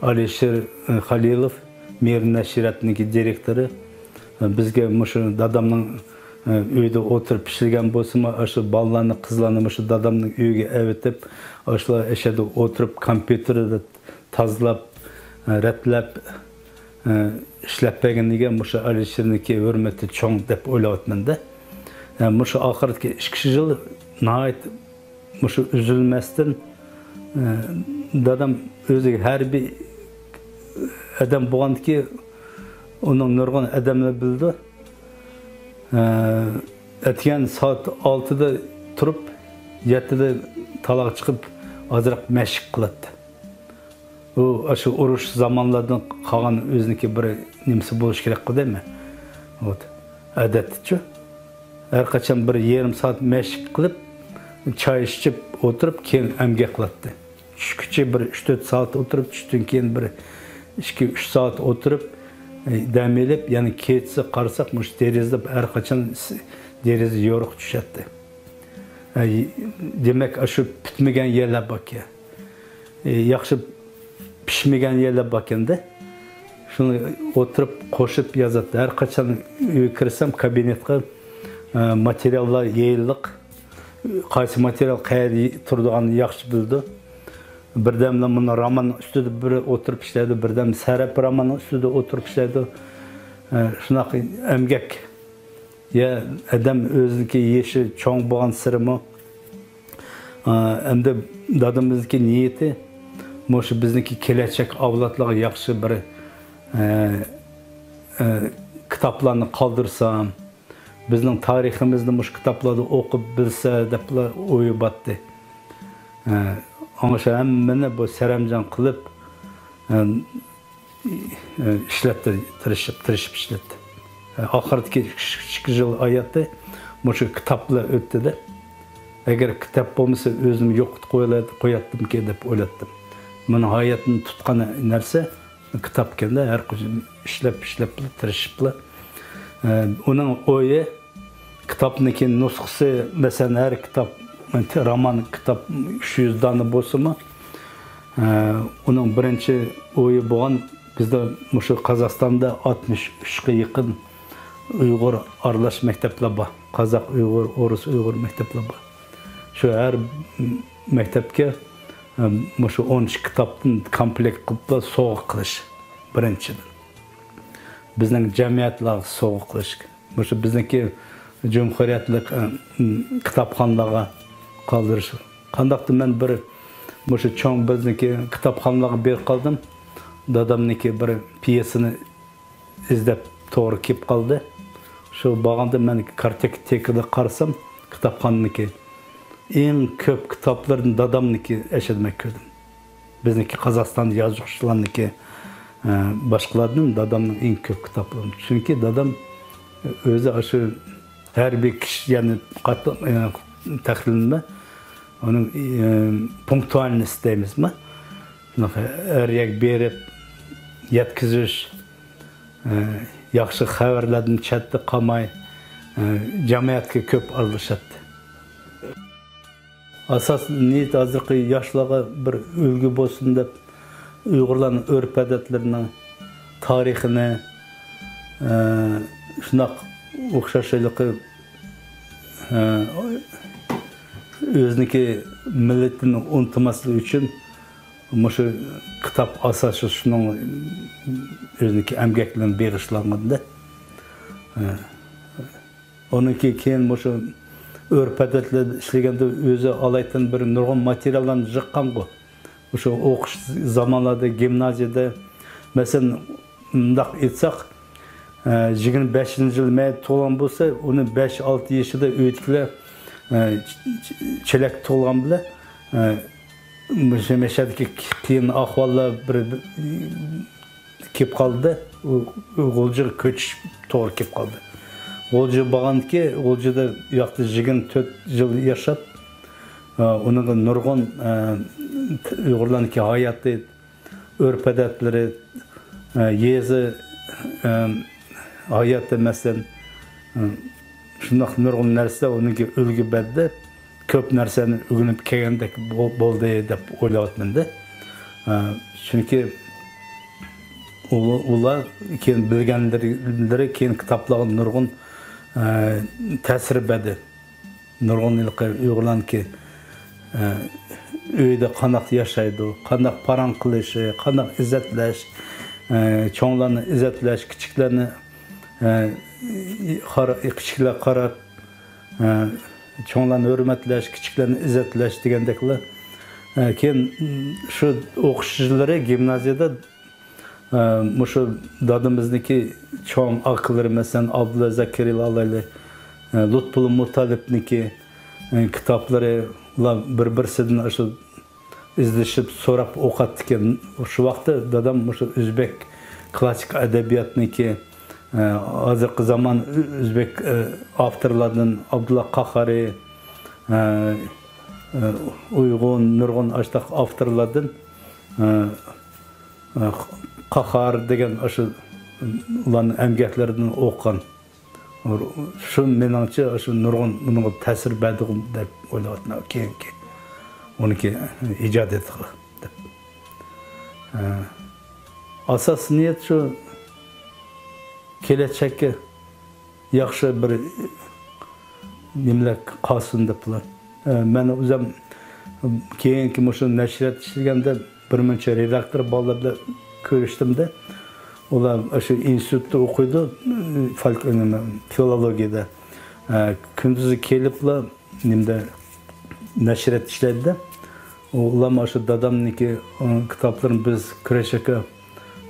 ئالىشىر، ئە، خەلىلوف، مېھىر نەشرىياتىنىڭكى دىرېكتورى، ئە، بىزگە مۇشۇ دادامنىڭ، ئە، ئۆيىدە ئولتۇرۇپ ئىشلىگەن بولسىمۇ، ئاشۇ بالىلارنى، قىزلارنى مۇشۇ دادامنىڭ ئۆيىگە ئەۋېتىپ، ئاشۇلار ئەشەدە ئولتۇرۇپ، كومپيۇتېردا تازىلاپ، رەتلەپ، ئىشلەپ بەرگىنىگە مۇشۇ ئالىشىرنىڭكى ھۆرمىتى چوڭ دەپ ئويلاۋاتىمەن-دە. مۇشۇ ئاخىرقى ئىككى يىل ناھايىتى مۇشۇ ئۈزۈلمەستىن، دادام ئۆزى ھەربىي ئادەم بولغاندىكى ئۇنىڭ نۇرغۇن ئادەملىرى بىلىدۇ. ئەتىگەن سائەت ئالتىدا تۇرۇپ، يەتتىدە تالاغا چىقىپ، ئازراق مەشىق قىلاتتى. ئۇ ئاشۇ ئۇرۇش زامانلاردىن قالغان ئۆزىنىڭكى بىر نېمىسى بولۇشى كېرەك دەيمەن. ۋوت. ئادەتتىچۇ. ھەر قاچان بىر يېرىم سائەت مەشىق قىلىپ، چاي ئىچىپ ئولتۇرۇپ، كېيىن ئەمگەك قىلاتتى. چۈشكىچە بىر ئۈچ تۆت سائەت ئولتۇرۇپ، چۈشتىن كېيىن بىر ئىككى ئۈچ سائەت ئولتۇرۇپ، ئە، دەم ئېلىپ، يەنە كېچىسى قارىساق، مۇشۇ دېرىزە ھەر قاچان س-، دېرىزە يورۇق چۈشەتتى. ئە، دېمەك، ئاشۇ پۈتمىگەن يەرلەر باركەن. ئە، ياخشى پىشمىگەن يەرلەر باركەن-دە. شۇنى ئولتۇرۇپ قوشۇپ يازاتتى. ھەر قاچان ئۆيگە كىرسەم، كابىنېتقا، ئە، ماتېرىياللار يېيىللىق. قايسى ماتېرىيال قەيەردە تۇرىدىغاننى ياخشى بىلىدۇ. بىردەملا مۇنۇ روماننىڭ ئۈستىدە بىر ئولتۇرۇپ ئىشلەيدۇ، بىردەم سەرەپ روماننىڭ ئۈستىدە ئولتۇرۇپ ئىشلەيدۇ. ئە، شۇنداق ئەمگەك. يا، ئادەم ئۆزىنىڭكى يېشى چوڭ بولغانسېرىمۇ، ئە، ئەمدى دادىمىزنىڭكى نىيىتى مۇشۇ بىزنىڭكى كېلەچەك ئەۋلادلارغا ياخشى بىر، ئە، ئە، كىتابلارنى قالدۇرسام، بىزنىڭ تارىخىمىزنى مۇشۇ كىتابلاردا ئوقۇپ بىلسە دەپلا ئويى باتتى. ئە، ئاڭشا ھەممىنى بۇ سەرەمجان قىلىپ، ئە، ئىشلەتتى، تىرىشىپ، تىرىشىپ ئىشلەتتى. ئاخىرىدىكى ئىككى يىل ھاياتى مۇشۇ كىتاب بىلەن ئۆتتى-دە. ئەگەر كىتاب بولمىسا، ئۆزۈمنى يوقىتىپ قويۇۋالاتتىمكەن دەپ ئويلاتتىم. مېنىڭ ھاياتىمنى تۇتقان نەرسە كىتابكەن-دە، ھەر قاچان ئىشلەپ، ئىشلەپلا، تىرىشىپلا. ئۇنىڭ ئويى، كىتابنىڭكى نۇسخىسى، مەسىلەن، ھەر كىتاب، رومان كىتاب ئۈچ يۈز دانە بولسىمۇ، ئە، ئۇنىڭ بىرىنچى ئويى بولغان، بىزدە مۇشۇ قازاقىستاندا ئاتمىش ئۈچكە يېقىن ئۇيغۇر ئارىلاش مەكتەپلەر بار. قازاق ئۇيغۇر، ئورۇس ئۇيغۇر مەكتەپلەر بار. شۇ ھەر مەكتەپكە، ئە، مۇشۇ ئون ئىككى كىتابتىن كومپلېكت قىلىپلا سوۋغا قىلىش، بىرىنچىدىن. بىزنىڭ جەمئىيەتلەرگە سوۋغا قىلىش. مۇشۇ بىزنىڭكى جۇمھۇرىيەتلىك، ئە، كىتابخانىلارغا قالدۇرۇش. قانداقتۇر مەن بىر مۇشۇ چوڭ بىزنىڭكى كىتابخانىلارغا بېرىپ قالدىم. دادامنىڭكى بىر پيېسىنى ئىزدەپ توغرا كېلىپ قالدى. شۇ بارغاندا مەن كارتوتېكىدا قارىسام، كىتابخانىنىڭكى ئەڭ كۆپ كىتابلىرىدىن دادامنىڭكى ئەشەدە مەن كۆردۈم. بىزنىڭكى قازاقىستان يازغۇچىلارنىڭكى، ئە، باشقىلاردىن دادامنىڭ ئەڭ كۆپ كىتابلىرى. چۈنكى دادام ئۆزى ئاشۇ ھەر بىر كىشى، يەنى قاتتىق، ئە، تەقلىدمە، ئۇنىڭ، ئە، پونكتۇئالنوست دەيمىزمۇ؟ شۇنداق ھەر يەرگە بېرىپ يەتكۈزۈش، ئە، ياخشى خەۋەرلەردىن چەتتە قالماي، ئە، جەمئىيەتكە كۆپ ئارىلىشاتتى. ئاساس نىيىتى ھازىرقى ياشلارغا بىر ئۈلگە بولسۇن دەپ، ئۇيغۇرلارنىڭ ئۆرپ-ئادەتلىرىنىڭ تارىخىنى، ئە، شۇنداق ئوخشاش ھېلىقى، ئە، ئۆزىنىڭكى مىللىتىنى ئۇنتۇماسلىقى ئۈچۈن مۇشۇ كىتاب ئاساسىي شۇنىڭ ئۆزىنىڭكى ئەمگەكلىرىنى بېغىشلانغاندا. ئە، ئۇنىڭكى كېيىن مۇشۇ ئۆرپ-ئادەتلەردە ئىشلىگەندە ئۆزى ئالايىتەن بىر نۇرغۇن ماتېرىياللارنى يىغقانغۇ. مۇشۇ ئوقۇش زامانلاردا گىمنازىيەدە، مەسىلەن، مۇنداق ئېيتساق، ئە، يىگىرمە بەشىنچى يىل مەيلى تۇغۇلغان بولسا، ئۇنى بەش-ئالتە يېشىدا ئۆيدىكىلەر، ئە، چ-، چ-، چېلەك تۇغۇلغان بىلەن، ئە، مۇشۇ مەشەدىكى قىيىن ئەھۋاللار بىر، بىر كېلىپ قالدى. ئۇ، ئۇ غۇلجىغا كۆچۈش توغرا كېلىپ قالدى. غۇلجىغا بارغاندىكى، غۇلجىدا ئۇ ياقتا يىگىرمە تۆت يىل ياشاپ، ئە، ئۇنىڭغا نۇرغۇن، ئە، ئۇيغۇرلارنىڭكى ھاياتى، ئۆرپ-ئادەتلىرى، ئە، يېزا، ئە، ھاياتى، مەسىلەن، ئە، شۇنداق نۇرغۇن نەرسىلەر ئۇنىڭكى ئۈلگە بەردى. كۆپ نەرسىنى ئۆگىنىپ كەلگەندەك بو-، بولدى دەپ ئويلاۋاتىمەن-دە. ئە، چۈنكى ئۇ-، ئۇلار كېيىن بىلگەنلىرى، كېيىن كىتابلارغا نۇرغۇن، ئە، تەسىر بەردى. نۇرغۇن ھېلىقى ئۇيغۇرلارنىڭكى، ئە، ئۆيدە قانداق ياشايدۇ، قانداق پاراڭ قىلىشى، قانداق ئىززەتلەش، ئە، چوڭلارنى ئىززەتلەش، كىچىكلەرنى، ئە، قارا-، كىچىكلەرگە قاراپ، ئە، چوڭلارنى ھۆرمەتلەش، كىچىكلەرنى ئىززەتلەش دېگەندەكلا. ئە، كېيىن شۇ ئوقۇش يىللىرى گىمنازىيەدە ئە، مۇشۇ دادىمىزنىڭكى چوڭ ئاكىلىرى، مەسىلەن، ئابدۇللا زەكىرىيەلەر ئالايلى، ئە، لۇتپۇللا مۇتالىپنىڭكى، ئە، كىتابلىرى، ئۇلار بىر-بىرسىدىن ئاشۇ ئىزدىشىپ، سوراپ ئوقۇتتىكەن. شۇ ۋاقىتتا دادام مۇشۇ ئۆزبېك كلاسسىك ئەدەبىياتنىڭكى، ئە، ھازىرقى زامان ئۆزبېك، ئە، ئاپتورلاردىن ئابدۇللا قاخارى، ئە، ئە، ئۇيغۇن، نۇرغۇن ئاشۇنداق ئاپتورلاردىن، ئە، قاخار دېگەن ئاشۇ ئۇلارنىڭ ئەمگەكلىرىدىن ئوقۇغان. شۇ مېنىڭچە، شۇ نۇرغۇن ئۇنىڭغا تەسىر بەردىغۇ دەپ ئويلاۋاتىمەن، كېيىنكى ئۇنىڭكى ئىجادىيىتىغا دەپ. ئاساس نىيەت شۇ، كېلەچەككە ياخشى بىر نېمىلەر قالسۇن دەپلا. ئە، مەن ئۆزۈم كېيىنكى مۇشۇ نەشرىيات ئىشلىگەندە بىر مۇنچە رېداكتور بالىلار بىلەن كۆرۈشتۈم-دە. ئۇلار شۇ ئىنستىتۇتتا ئوقۇيدۇ، فولك-، نېمە، فىلولوگىيەدە. ئە، كۈندۈزى كېلىپلا نېمىدە، نەشرىيات ئىشلەيدۇ-دە. ئۇلار مانا شۇ دادامنىڭكى، ئۇ، كىتابلىرىنى بىز كۈرەش ئاكا،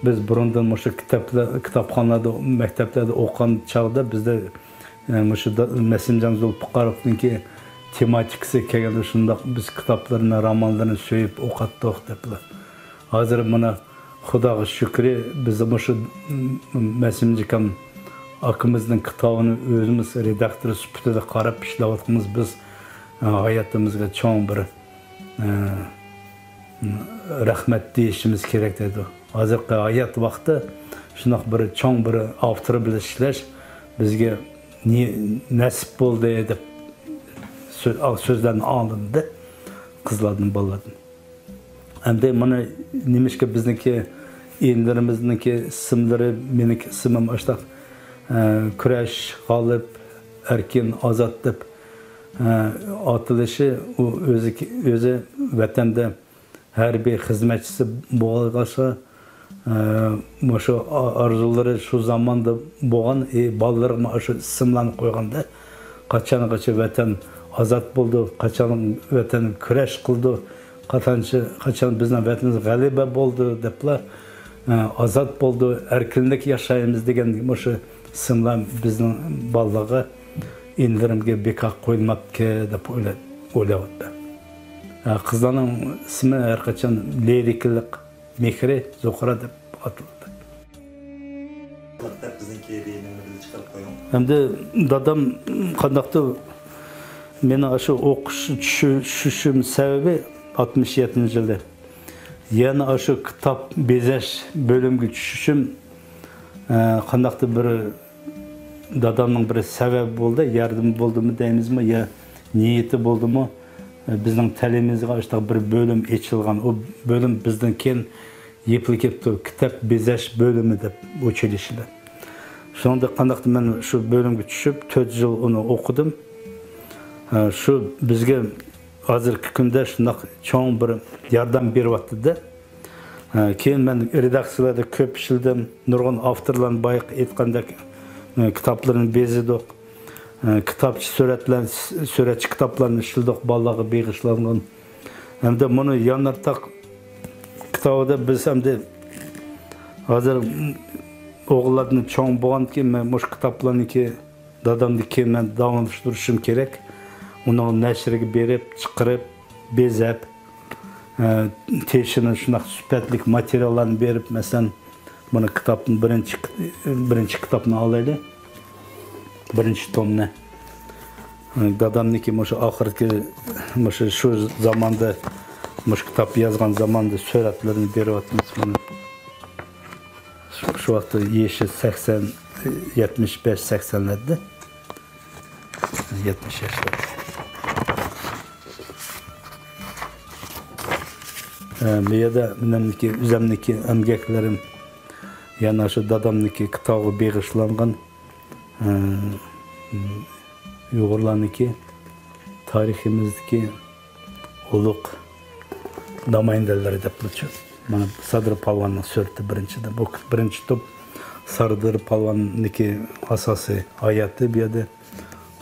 بىز بۇرۇندىن مۇشۇ كىتابلار، كىتابخانىلاردا، مەكتەپلەردە ئوقۇغان چاغدا بىزدە، ئە، مۇشۇ دا-، مەسىمجان زۇلپىقاروفنىڭكى تېماتىكىسى كەلگەندە شۇنداق بىز كىتابلىرىنى، رومانلىرىنى سۆيۈپ ئوقۇتتۇق دەپلا. ھازىر مانا خۇداغا شۈكرى، بىز مۇشۇ، م-، مەسىمجان ئاكىمىزنىڭ كىتابىنى ئۆزىمىز رېداكتور سۈپىتىدە قاراپ ئىشلەۋاتقىنىمىز بىز، ئە، ھاياتىمىزغا چوڭ بىر، ئە، رەھمەت دېيىشىمىز كېرەك دەيدۇ. ھازىرقى ھايات ۋاقتى شۇنداق بىر چوڭ بىر ئاپتور بىلەن ئىشلەش بىزگە نى-، نەسىپ بولدى دەپ سۆ-، سۆزلەرنى ئاڭلىدىم-دە، قىزلاردىن، بالىلاردىن. ئەمدى مانا نېمىشقا بىزنىڭكى ئىنىلىرىمىزنىڭكى ئىسىملىرى، مېنىڭكى ئىسمىم ئاشتاق ئە، كۈرەش غالىب، ئەركىن، ئازاد دەپ، ئە، ئاتىلىشى، ئۇ ئۆزى، ئۆزى ۋەتەندە ھەربىي خىزمەتچىسى بولغاچقا، ئە، مۇشۇ ئا-، ئارزۇلىرى شۇ زاماندا بولغان، ئى، بالىلىرىغا شۇ ئىسىملارنى قويغاندا، قاچانغىچە ۋەتەن ئازاد بولىدۇ، قاچان ۋەتەن كۈرەش قىلىدۇ، قاچانچە-، قاچان بىزنىڭ ۋەتىنىمىز غەلىبە بولىدۇ دەپلا، ئە، ئازاد بولىدۇ، ئەركىنلىك ياشايمىز دېگەن مۇشۇ ئىسىملار بىزنىڭ بالىلارغا، ئىنىلىرىمگە بىكار قويۇلماپتىكەن دەپ ئويلا-، ئويلاۋاتىمەن. ئە، قىزلارنىڭ ئىسمى ھەر قاچان لىرىكىلىق، مېھرى زوھرا دەپ ئاتىلىدۇ. دەپ بىزنىڭكى بىلەن چىقىرىپ قويۇڭ. ئەمدى دادام قانداقتۇر، مېنىڭ ئاشۇ ئوقۇش چۈشۈ-، چۈشۈشۈم سەۋەبى ئاتمىش يەتتىنچى يىلى يەنە ئاشۇ كىتاب بېزەش بۆلۈمىگە چۈشۈشۈم، ئە، قانداقتۇر بىر دادامنىڭ بىر سەۋەبى بولدى، ياردىمى بولدىمۇ دەيمىزمۇ، يا نىيىتى بولدىمۇ، بىزنىڭ تەلىيىمىزگە ئاشۇنداق بىر بۆلۈم ئېچىلغان. ئۇ بۆلۈم بىزدىن كېيىن يېپىلىپ كېتىپتۇ، كىتاب بېزەش بۆلۈمى دەپ ئۇچرىشىدۇ. شۇنىڭدەك قانداقتۇر مەن شۇ بۆلۈمگە چۈشۈپ، تۆت يىل ئۇنى ئوقۇدۇم. شۇ بىزگە ھازىرقى كۈندە شۇنداق چوڭ بىر ياردەم بېرىۋاتىدۇ. ھە، كېيىن مەن رېداكسىيەلەردە كۆپ ئىشلىدىم. نۇرغۇن ئاپتورلارنىڭ بايىقى ئېيتقاندەك، ھە، كىتابلىرىنى بېزىدۇق. ھە، كىتابچە سۈرەتلەر، سۈرەتچە كىتابلارنى ئىشلىدۇق، بالىلارغا بېغىشلانغان. ھەمدە مۇنۇ يانارتاق كىتابىدا بىز ئەمدى ھازىر ئوغۇللاردىن چوڭ بولغاندىكىن، مەن مۇشۇ كىتابلارنىكى دادامدىكى مەن داۋاملاشتۇرۇشۇم كېرەك. ئۇنىڭ نەشرىگە بېرىپ، چىقىرىپ، بېزەپ، ئە، تېشىنى شۇنداق سۈپەتلىك ماتېرىياللارنى بېرىپ، مەسىلەن، مانا كىتابنى بىرىنچى، بىرىنچى كىتابنى ئالايلى. بىرىنچى تومنى. دادامنىڭكى مۇشۇ ئاخىرقى، مۇشۇ، شۇ زاماندا، مۇشۇ كىتاب يازغان زاماندا سۈرەتلىرىنى بېرىۋاتىمىز مانا. شۇ، شۇ ۋاقىتتا يېشى سەكسەن، يەتمىش بەش، سەكسەنلەردە. يەتمىش ياشلار. ئە، بۇ يەردە مېنىڭكى، ئۆزۈمنىڭكى ئەمگەكلىرىم، يەنە شۇ دادامنىڭكى كىتابىغا بېغىشلانغان، ئە، ئۇيغۇرلارنىڭكى تارىخىمىزدىكى ئۇلۇغ نامايەندىلىرى دەپ بولىدۇ. مانا سادىر پالۋاننىڭ سۈرىتى بىرىنچىدە. بۇ بىرىنچى توپ سادىر پالۋاننىڭكى ئاساسىي ھاياتى بۇ يەردە.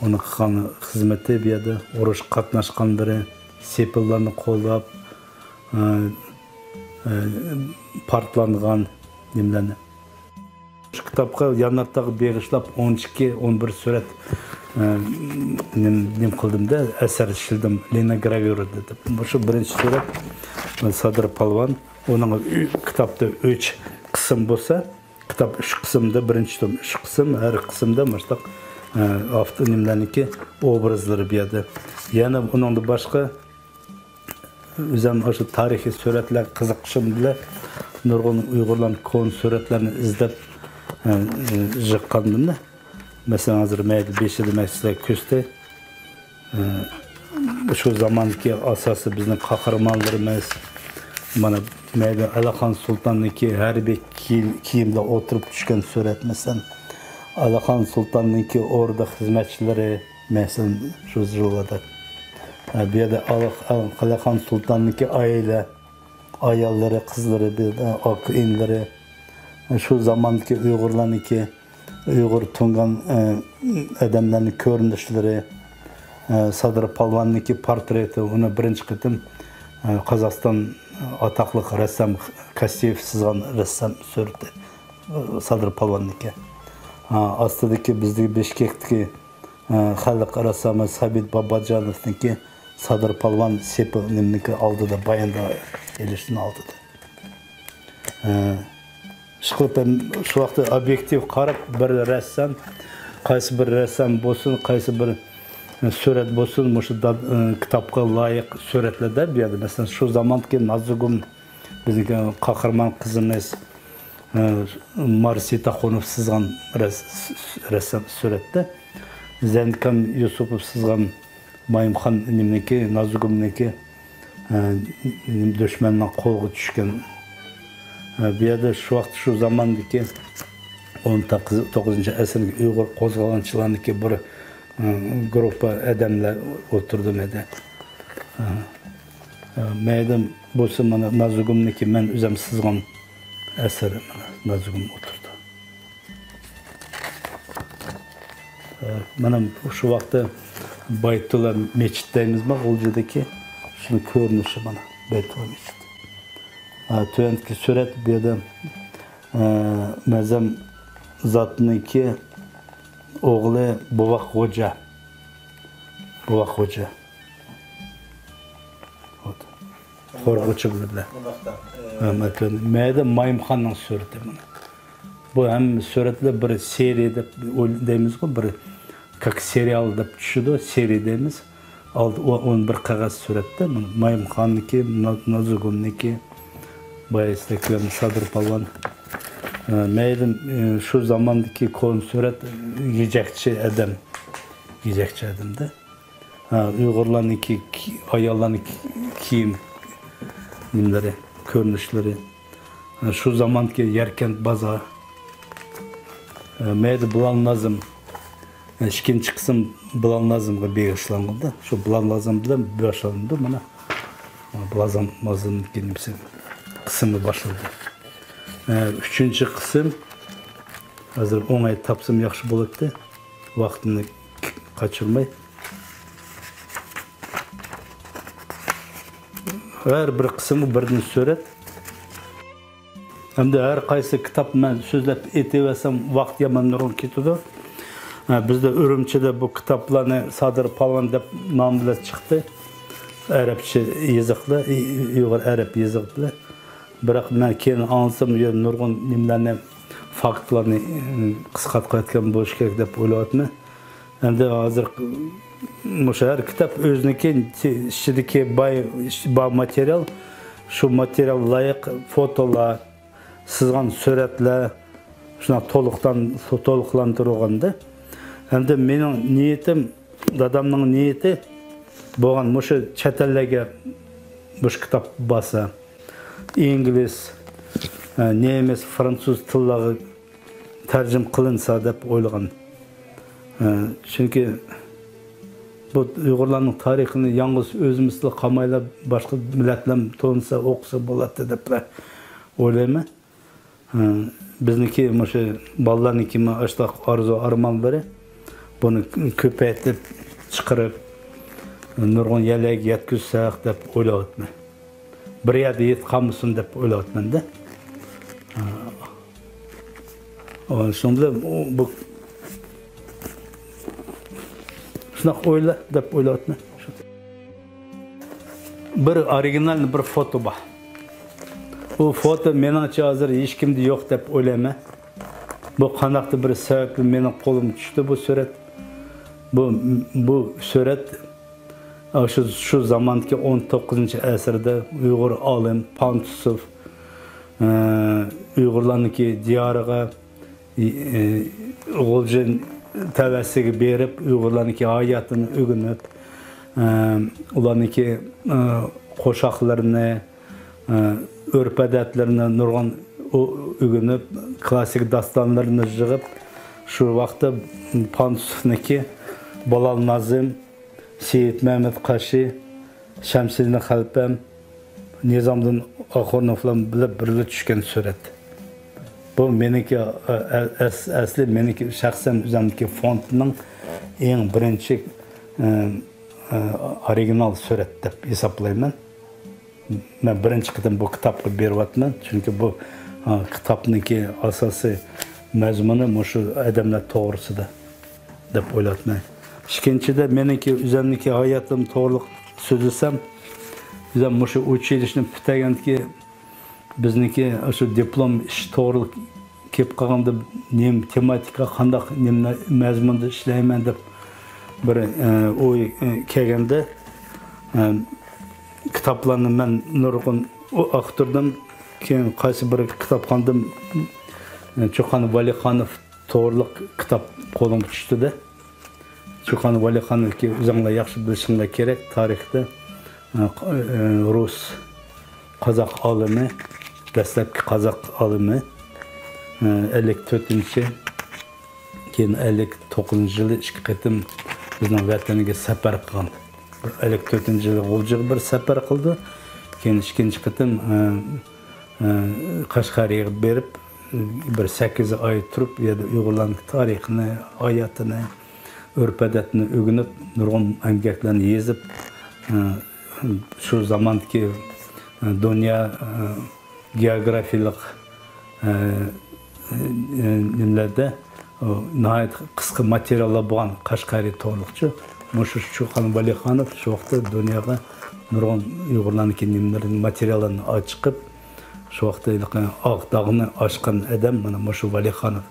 ئۇنىڭ قىلغان خىزمىتى بۇ يەردە. ئۇرۇش قاتناشقانلىرى، سېپىللارنى قوللاپ، ئە، ئە، پارتلانغان نېمىلەرنى. شۇ كىتابقا يانارتاغا بېغىشلاپ ئون ئىككى، ئون بىر سۈرەت، ئە، نېم-، نېمە قىلدىم-دە، ئەسەر ئىشلىدىم، لىنوگراۋيۇرا دەپ. مۇشۇ بىرىنچى سۈرەت، سادىر پالۋان. ئۇنىڭ ئۈ-، كىتابتا ئۈچ قىسىم بولسا، كىتاب ئۈچ قىسىمدا، بىرىنچى توم ئۈچ قىسىم، ھەر قىسىمدا مۇشۇنداق، ئە، ئاپتور نېمىلەرنىڭكى ئوبرازلىرى بۇ يەردە. يەنە ئۇنىڭدىن باشقا، ئۆزۈم ئاشۇ تارىخىي سۈرەتلەرگە قىزىقىشىم بىلەن نۇرغۇن ئۇيغۇرلارنىڭ كونا سۈرەتلىرىنى ئىزدەپ، ئە، ئە، يىغقانىدىم. مەسىلەن، ھازىر مەيدە بېشىدا مەن سىلەرگە كۆرسىتەي. ئە، شۇ زاماندىكى ئاساسىي بىزنىڭ قەھرىمانلىرىمىز. مانا مەيدە ئەلىخان سۇلتاننىڭكى ھەربىي كىيىم-، كىيىمدە ئولتۇرۇپ چۈشكەن سۈرەت، مەسىلەن. ئەلىخان سۇلتاننىڭكى ئوردا خىزمەتچىلىرى، مەسىلەن، شۇ يىللاردا. ئە، بۇ يەردە ئەلىخ-، ئەلىخان سۇلتاننىڭكى ئائىلە، ئاياللىرى، قىزلىرى، بۇ يەردە ئاكا-ئىنىلىرى. شۇ زاماندىكى ئۇيغۇرلارنىڭكى ئۇيغۇر تۇڭگان، ئە، ئادەملەرنىڭ كۆرۈنۈشلىرى، ئە، سادىر پالۋاننىڭكى پورترېتى، ئۇنى بىرىنچى قېتىم، ئە، قازاقىستان ئاتاقلىق رەسسام كاستيېف سىزغان رەسسام سۈرىتى، ئە، سادىر پالۋاننىڭكى. ئا، ئاستىدىكى بىزدىكى بىشكەكتىكى، ئە، خەلق رەسسامى سابىت باباجانوفنىڭكى سادىر پالۋان سېپى نېمىنىڭكى ئالدىدا، باياندا ئېلىشتىن ئالدىدا. ئە، ئىشقىلىپ، ھەم شۇ ۋاقىتتا ئوبيېكتىپ قاراپ، بىر رەسسام، قايسى بىر رەسسام بولسۇن، قايسى بىر سۈرەت بولسۇن، مۇشۇ دا-، ئە، كىتابقا لايىق سۈرەتلەردە بۇ يەردە، مەسىلەن، شۇ زاماندىكى نازۇگۇم، بىزنىڭكى قەھرىمان قىزىمىز، ئە، مارسى تاخۇنوف سىزغان رەس-، رەسسام سۈرەتتە، زەنكان يۈسۈپوف سىزغان مايمۇخان نېمىنىڭكى، نازۇگۇمنىڭكى، ئە، دۈشمەننىڭ قولىغا چۈشكەن. ئە، بۇ يەردە شۇ ۋاقىت، شۇ زاماندىكى ئون توققۇزىنچى ئەسىردىكى ئۇيغۇر قوزغالغۇچىلارنىڭكى بىر، ئى، گۇرۇپپا ئادەملەر ئولتۇردى مەيدە. ئى، مەيدە بولسا مانا نازۇگۇمنىكى مەن ئۆزۈم سىزغان ئەسەر، مانا نازۇگۇم ئولتۇردى. ئى، مانا شۇ ۋاقىتتا بايتۇلا مەسچىت دەيمىزما، غۇلجىدىكى، شۇنىڭ كۆرۈنۈشى مانا بايتۇلا مەسچىت. ئى، تۆۋەندىكى سۈرەت بۇ يەردە، ئى، مەزەم زاتنىڭكى ئوغلى بوۋاق خوجا. بوۋاق خوجا. خورغۇچى بىلەن. مۇنداقتا، ئى، ھە، مەسىلەن، مەيدە مايىمخاننىڭ سۈرىتى مانا. بۇ ھەممە سۈرەتلەر بىر سېرىيە دەپ ئويل-، دەيمىزغۇ، بىر كاك سېرىيال دەپ چۈشىدۇ، سېرىيە دەيمىز. ئالدى ئو-، ئون بىر قەغەز سۈرەتتە، مانا، مايىمخاننىكى، نا-، نازۇگۇمنىكى، بايا سادىر پالۋان. ئە، مەيلى، ئە، شۇ زاماندىكى كونا سۈرەت، گېجەكچى ئادەم. گېجەكچى ئادەمدە. ھە، ئۇيغۇرلارنىڭكى كى-، ئاياللارنىڭ كى-، كىيىم نېمىلىرى، كۆرۈنۈشلىرى. ھە، شۇ زاماندىكى ياركەنت بازار. ھە، مەيدە بىلال نازىم. ھە، ئىككىنچى قىسىم بىلال نازىمغا بېغىشلانغاندا، شۇ بىلال نازىم بىلەن باشلىنىدۇ مانا. بىلال نازىمنىڭكى نېمىسى، قىسمى باشلىنىدۇ. ھە، ئۈچىنچى قىسىم، ھازىر ئوڭاي تاپسام ياخشى بولاتتى. ۋاقتىنى قاچۇرماي. ھەر بىر قىسىمغا بىردىن سۈرەت. ئەمدى ھەر قايسى كىتاب مەن سۆزلەپ ئېيتىۋەرسەم، ۋاقىت يامان نۇرغۇن كېتىدۇ. ھە، بىزدە ئۈرۈمچىدە بۇ كىتابلارنى سادىر پالۋان دەپ نام بىلەن چىقتى. ئەرەبچە يېزىقلار، ئۇيغۇر ئەرەب يېزىقى بىلەن. بىراق مەن كېيىن ئاڭلىسام، يا نۇرغۇن نېمىلەرنى، فاكتلارنى، ئىم، قىسقارتقان بولۇشى كېرەك دەپ ئويلاۋاتىمەن. ئەمدى ھازىر مۇشۇ ھەر كىتاب ئۆزىنىڭكى ئىچىدىكى باي، بار ماتېرىيال، شۇ ماتېرىيال لايىق فوتولار، سىزغان سۈرەتلەر، شۇنداق تولۇقلان-، تولۇقلاندۇرۇلغاندا. ئەمدى مېنىڭ نىيىتىم، دادامنىڭ نىيىتى بولغان مۇشۇ چەت ئەللەرگە مۇشۇ كىتاب بارسا، ئىنگلىز، ئە، نېمىس، فىرانسۇز تىللارغا تەرجىمە قىلىنسا دەپ ئويلىغان. ئە، چۈنكى بۇ ئۇيغۇرلارنىڭ تارىخىنى يالغۇز ئۆزىمىزلا قالمايلا، باشقا مىللەتلەرمۇ تونۇسا، ئوقۇسا بولاتتى دەپلا ئويلايمەن. ھە، بىزنىڭكى مۇشۇ بالىلارنىڭكى مانا ئاشۇنداق ئارزۇ ئارمانلىرى، بۇنى كۆپەيتىپ چىقىرىپ، نۇرغۇن يەرلەرگە يەتكۈزسەك دەپ ئويلاۋاتىمەن. بىر يەردە يېتىپ قالمىسۇن دەپ ئويلاۋاتىمەن-دە. ھە. شۇنىڭ بىلەن بۇ شۇنداق ئويلا دەپ ئويلاۋاتىمەن. بىر ئورىگىنال بىر فوتو بار. بۇ فوتو مېنىڭچە ھازىر ھېچكىمدە يوق دەپ ئويلايمەن. بۇ قانداقتۇر بىر سەۋەبتىن مېنىڭ قولۇمغا چۈشتى بۇ سۈرەت. بۇ، بۇ سۈرەت شۇ، شۇ زاماندىكى ئون توققۇزىنچى ئەسىردە ئۇيغۇر ئالىم پانتۇسوف، ئە، ئۇيغۇرلارنىڭكى دىيارىغا، ئى، ئى، غۇلجا تەۋەسىگە بېرىپ، ئۇيغۇرلارنىڭكى ھاياتىنى ئۆگىنىپ، ئە، ئۇلارنىڭكى، ئە، قوشاقلىرىنى، ئە، ئۆرپ-ئادەتلىرىنى نۇرغۇن ئۆ-، ئۆگىنىپ، كلاسسىك داستانلىرىنى يىغىپ، شۇ ۋاقىتتا پانتۇسوفنىڭكى بىلال نازىم، سېيىت مەمەت قاشى، شەمسىدىن خەلپەم، نىزامدىن ئاخۇنوفلار بىلەن بىرگە چۈشكەن سۈرەت. بۇ مېنىڭكى، ئە، ئە، ئەس-، ئەسلى مېنىڭكى شەخسەن ئۆزۈمنىڭكى فوندنىڭ ئەڭ بىرىنچى، ئە، ئە، ئورىگىنال سۈرەت دەپ ھېسابلايمەن. مەن بىرىنچى قېتىم بۇ كىتابقا بېرىۋاتىمەن، چۈنكى بۇ، ئە، كىتابنىڭكى ئاساسىي مەزمۇنى مۇشۇ ئادەملەر توغرىسىدا دەپ ئويلاۋاتىمەن. ئىككىنچىدە، مېنىڭكى ئۆزۈمنىڭكى ھاياتىم توغرىلىق سۆزلىسەم، ئۆزۈم مۇشۇ ئۇچىلىشنى پۈتتۈرگەندىكى بىزنىڭكى شۇ دىپلوم ئىش توغرىلىق كېلىپ قالغاندا، نېمە تېماتىكا، قانداق نېمە مەزمۇندا ئىشلەيمەن دەپ بىر، ئە، ئوي، ئە، كەلگەندە، ئە، كىتابلارنى مەن نۇرغۇن ئاختۇردۇم. كېيىن قايسى بىر كىتابخانىدىن، ئە، چوقان ۋەلىخانوف توغرىلىق كىتاب قولۇمغا چۈشتى-دە. چوقان ۋەلىخانوفنىڭكى ئۆزۈڭلار ياخشى بىلىشىڭلار كېرەك، تارىختا، ئە، ق-، ئە، رۇس، قازاق ئالىمى، دەسلەپكى قازاق ئالىمى، ئەللىك تۆتىنچى، كېيىن ئەللىك توققۇزىنچى يىلى ئىككى قېتىم بىزنىڭ ۋەتەنگە سەپەر قىلغان. ئەللىك تۆتىنچى يىلى غۇلجىغا بىر سەپەر قىلدى. كېيىن ئىككىنچى قېتىم، ئە، ئە، قەشقەرىيەگە بېرىپ، بىر سەككىز ئاي تۇرۇپ، ئۇ يەردە ئۇيغۇرلارنىڭ تارىخىنى، ھاياتىنى، ئۆرپ-ئادەتنى ئۆگىنىپ، نۇرغۇن ئەمگەكلەرنى يېزىپ، ئە، شۇ زاماندىكى، ئە، دۇنيا، ئە، گېئوگرافىيەلىك، ئە، ئە، نېمىلەردە، ئۇ، ناھايىتى قىسقا ماتېرىياللار بولغان قەشقەرى توغرىلىقچۇ. مۇشۇ چوقان ۋەلىخانوف شۇ ۋاقىتتا دۇنياغا نۇرغۇن ئۇيغۇرلارنىڭكى نېمىلىرىنى، ماتېرىياللارنى ئاچىقىپ، شۇ ۋاقىتتا ھېلىقى ئاق داغنى ئاچقان ئادەم مانا مۇشۇ ۋەلىخانوف.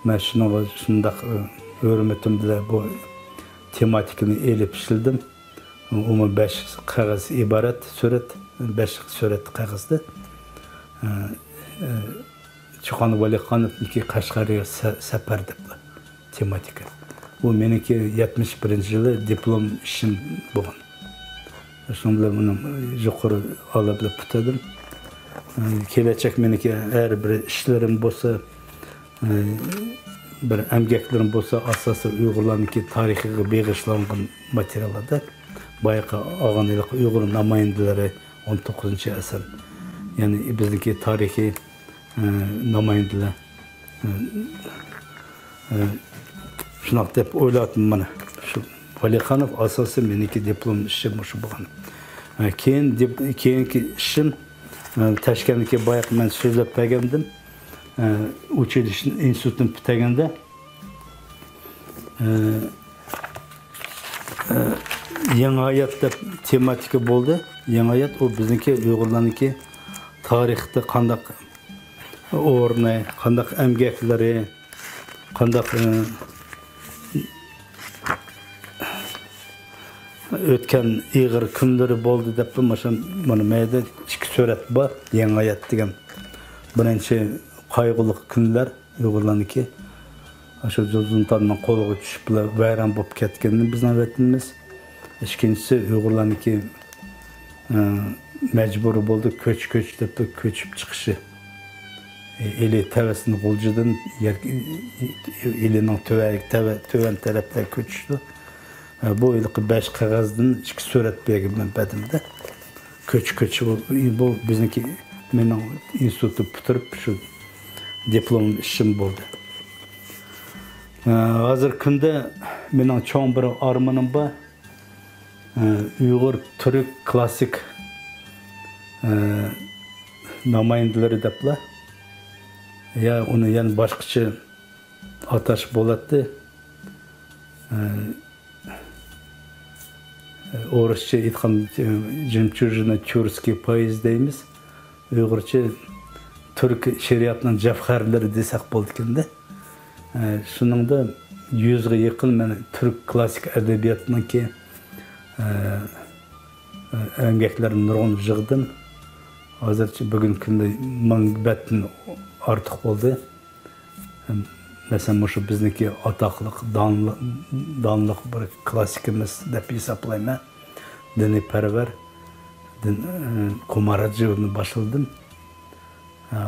مەن شۇنىڭغا شۇنداق، ئە، ھۆرمىتىم بىلەن بۇ تېماتىكىنى ئېلىپ ئىشلىدىم. ئۇمۇ بەش قەغەز ئىبارەت سۈرەت، بەش سۈرەت قەغەزدە. ئە، ئە، چوقان ۋەلىخانوفنىڭكى قەشقەرگە سە-، سەپەر دەپ تېماتىكا. بۇ مېنىڭكى يەتمىش بىرىنچى يىلى دىپلوم ئىشىم بولغان. شۇنىڭ بىلەن مېنىڭ يۇقىرى ئالىي بىلەن پۈتتۈردۈم. ئە، كېلەچەك مېنىڭكى ھەر بىر ئىشلىرىم بولسا، ئە، بىر ئەمگەكلىرىم بولسا، ئاساسەن ئۇيغۇرلارنىڭكى تارىخىغا بېغىشلانغان ماتېرىياللاردا بايىقى ئالغان ھېلىقى ئۇيغۇر نامايەندىلىرى، ئون توققۇزىنچى ئەسىر، يەنى بىزنىڭكى تارىخىي، ئە، نامايەندىلەر، ئە، ئە، شۇنداق دەپ ئويلاۋاتىمەن مانا. شۇ ۋەلىخانوف ئاساسىي مېنىڭكى دىپلوم ئىشىم مۇشۇ بولغان. ئە، كېيىن دىپ-، كېيىنكى ئىشىم، ئە، تاشكەنتتىكى بايىقى مەن سۆزلەپ بەرگەندىم. ئە، ئۇچىلىشنى ئىنستىتۇتنى پۈتتۈرگەندە، ئە، ئە، يېڭى ھايات دەپ تېماتىكا بولدى. يېڭى ھايات ئۇ بىزنىڭكى ئۇيغۇرلارنىڭكى تارىختا قانداق ئورنى، قانداق ئەمگەكلىرى، قانداق، ئە، ئۆتكەن ئېغىر كۈنلىرى بولدى دەپلا مانا، مانا مەيدە ئىككى سۈرەت بار، يېڭى ھايات دېگەن. بىرىنچى قايغۇلۇق كۈنلەر ئۇيغۇرلارنىڭكى. شۇ زۇلزۇنتاننىڭ قولىغا چۈشۈپلا ۋەيران بولۇپ كەتكىنى بىزنىڭ ۋەتىنىمىز. ئىككىنچىسى ئۇيغۇرلارنىڭكى، ئە، مەجبۇرىي بولدى، كۆچ، كۆچ دەپلا كۆچۈپ چىقىشى. ئىلى تەۋەسىدىن غۇلجىدىن يەر، ئىلىنىڭ تۆۋە-، تەۋە-، تۆۋەن تەرەپلەرگە كۆچۈشتى. بۇ ھېلىقى بەش قەغەزدىن ئىككى سۈرەت بەرگەن مەن بەدىمدە. كۆچ، كۆچ بۇ، بۇ بىزنىڭكى، مېنىڭ ئىنستىتۇتنى پۈتتۈرۈپ شۇ دىپلوم ئىشىم بولدى. ھازىرقى كۈندە مېنىڭ چوڭ بىر ئارمىنىم بار. ئۇيغۇر تۈرك كلاسسىك نامايەندىلىرى دەپلا. يا ئۇنى يەنە باشقىچە ئاتاش بولاتتى. ئورۇسچە ئېيتقان، جېمچۈرژنە تюркский поэзия دەيمىز. ئۇيغۇرچە تۈرك شېئىرىياتىنىڭ جەۋھەرلىرى دېسەك بولىدىكەندە. شۇنىڭدا يۈزگە يېقىن مەن تۈرك كلاسسىك ئەدەبىياتىنىڭكى ئەمگەكلىرىنى نۇرغۇن يىغدىم. ھازىرچە بۈگۈنكى كۈندە مىڭ بەتتىن ئارتۇق بولدى. مەسىلەن، مۇشۇ بىزنىڭكى ئاتاقلىق، دانلىق، دانلىق بىر كلاسسىكىمىز دەپ ھېسابلايمەن. دىنىي پەرۋەر، دىن، ئە، قۇمار ھاجىنى باشلىدىم. ئە،